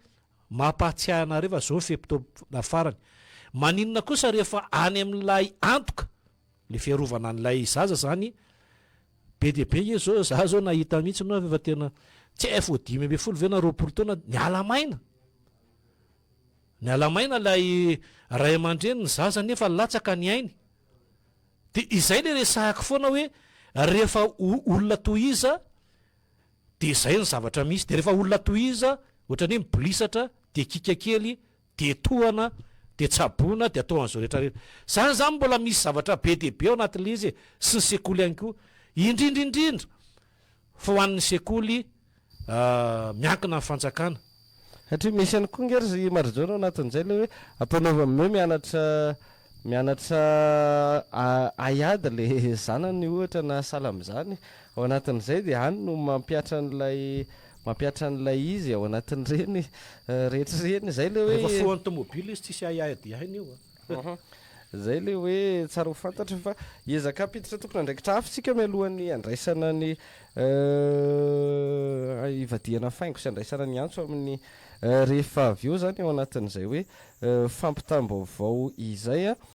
mampahatsiahy anareo fa izao ny fe-potoana farany. Maninona kosa rehefa any amin'ilay antoka, ilay fiarovana an'ilay zaza izany, be dia be nge izao, za izao nahita mihitsy hono fa efa tena tsy hay vao 15 ve na 20 taona, niala maina. Niala maina ilay ray aman-dreny ny zaza nefa latsaka ny ainy. Dia izay ilay resahako foana hoe rehefa olona toy iza dia izay ny zavatra misy. Dia rehefa olona toy iza ohatran'ny hoe mibolisatra dia kika kely dia tohana dia tsaboina dia atao an'izao rehetra rehetra. Izany izany mbola misy zavatra be dia be ao anatin'ilay izy e, sy ny sekoly ihany koa. Indrindra indrindra fa ho an'ny sekoly miankina amin'ny fanjakana. Satria misy ihany koa nge ry Marijaona ao anatin'izay ilay hoe ampanaovana hoe mianatra mianatra haiady ilay zanany ohatra na sahala amin'izany ao anatin'izay dia any no mampihatra an'ilay mampihatra an'ilay izy ao anatin'ireny rehetra ireny. Izay ilay hoe. Rehefa filohan'ny tomobile izy tsisy haiady hainy io a. Izay ilay hoe tsara ho fantatra fa hiezaka hampiditra tompon'andraikitra hafa isika mialohan'ny handraisana ny hivadihana faingo sy handraisana ny antso amin'ny rehefa avy eo izany ao anatin'izay hoe fampitam-baovao izay.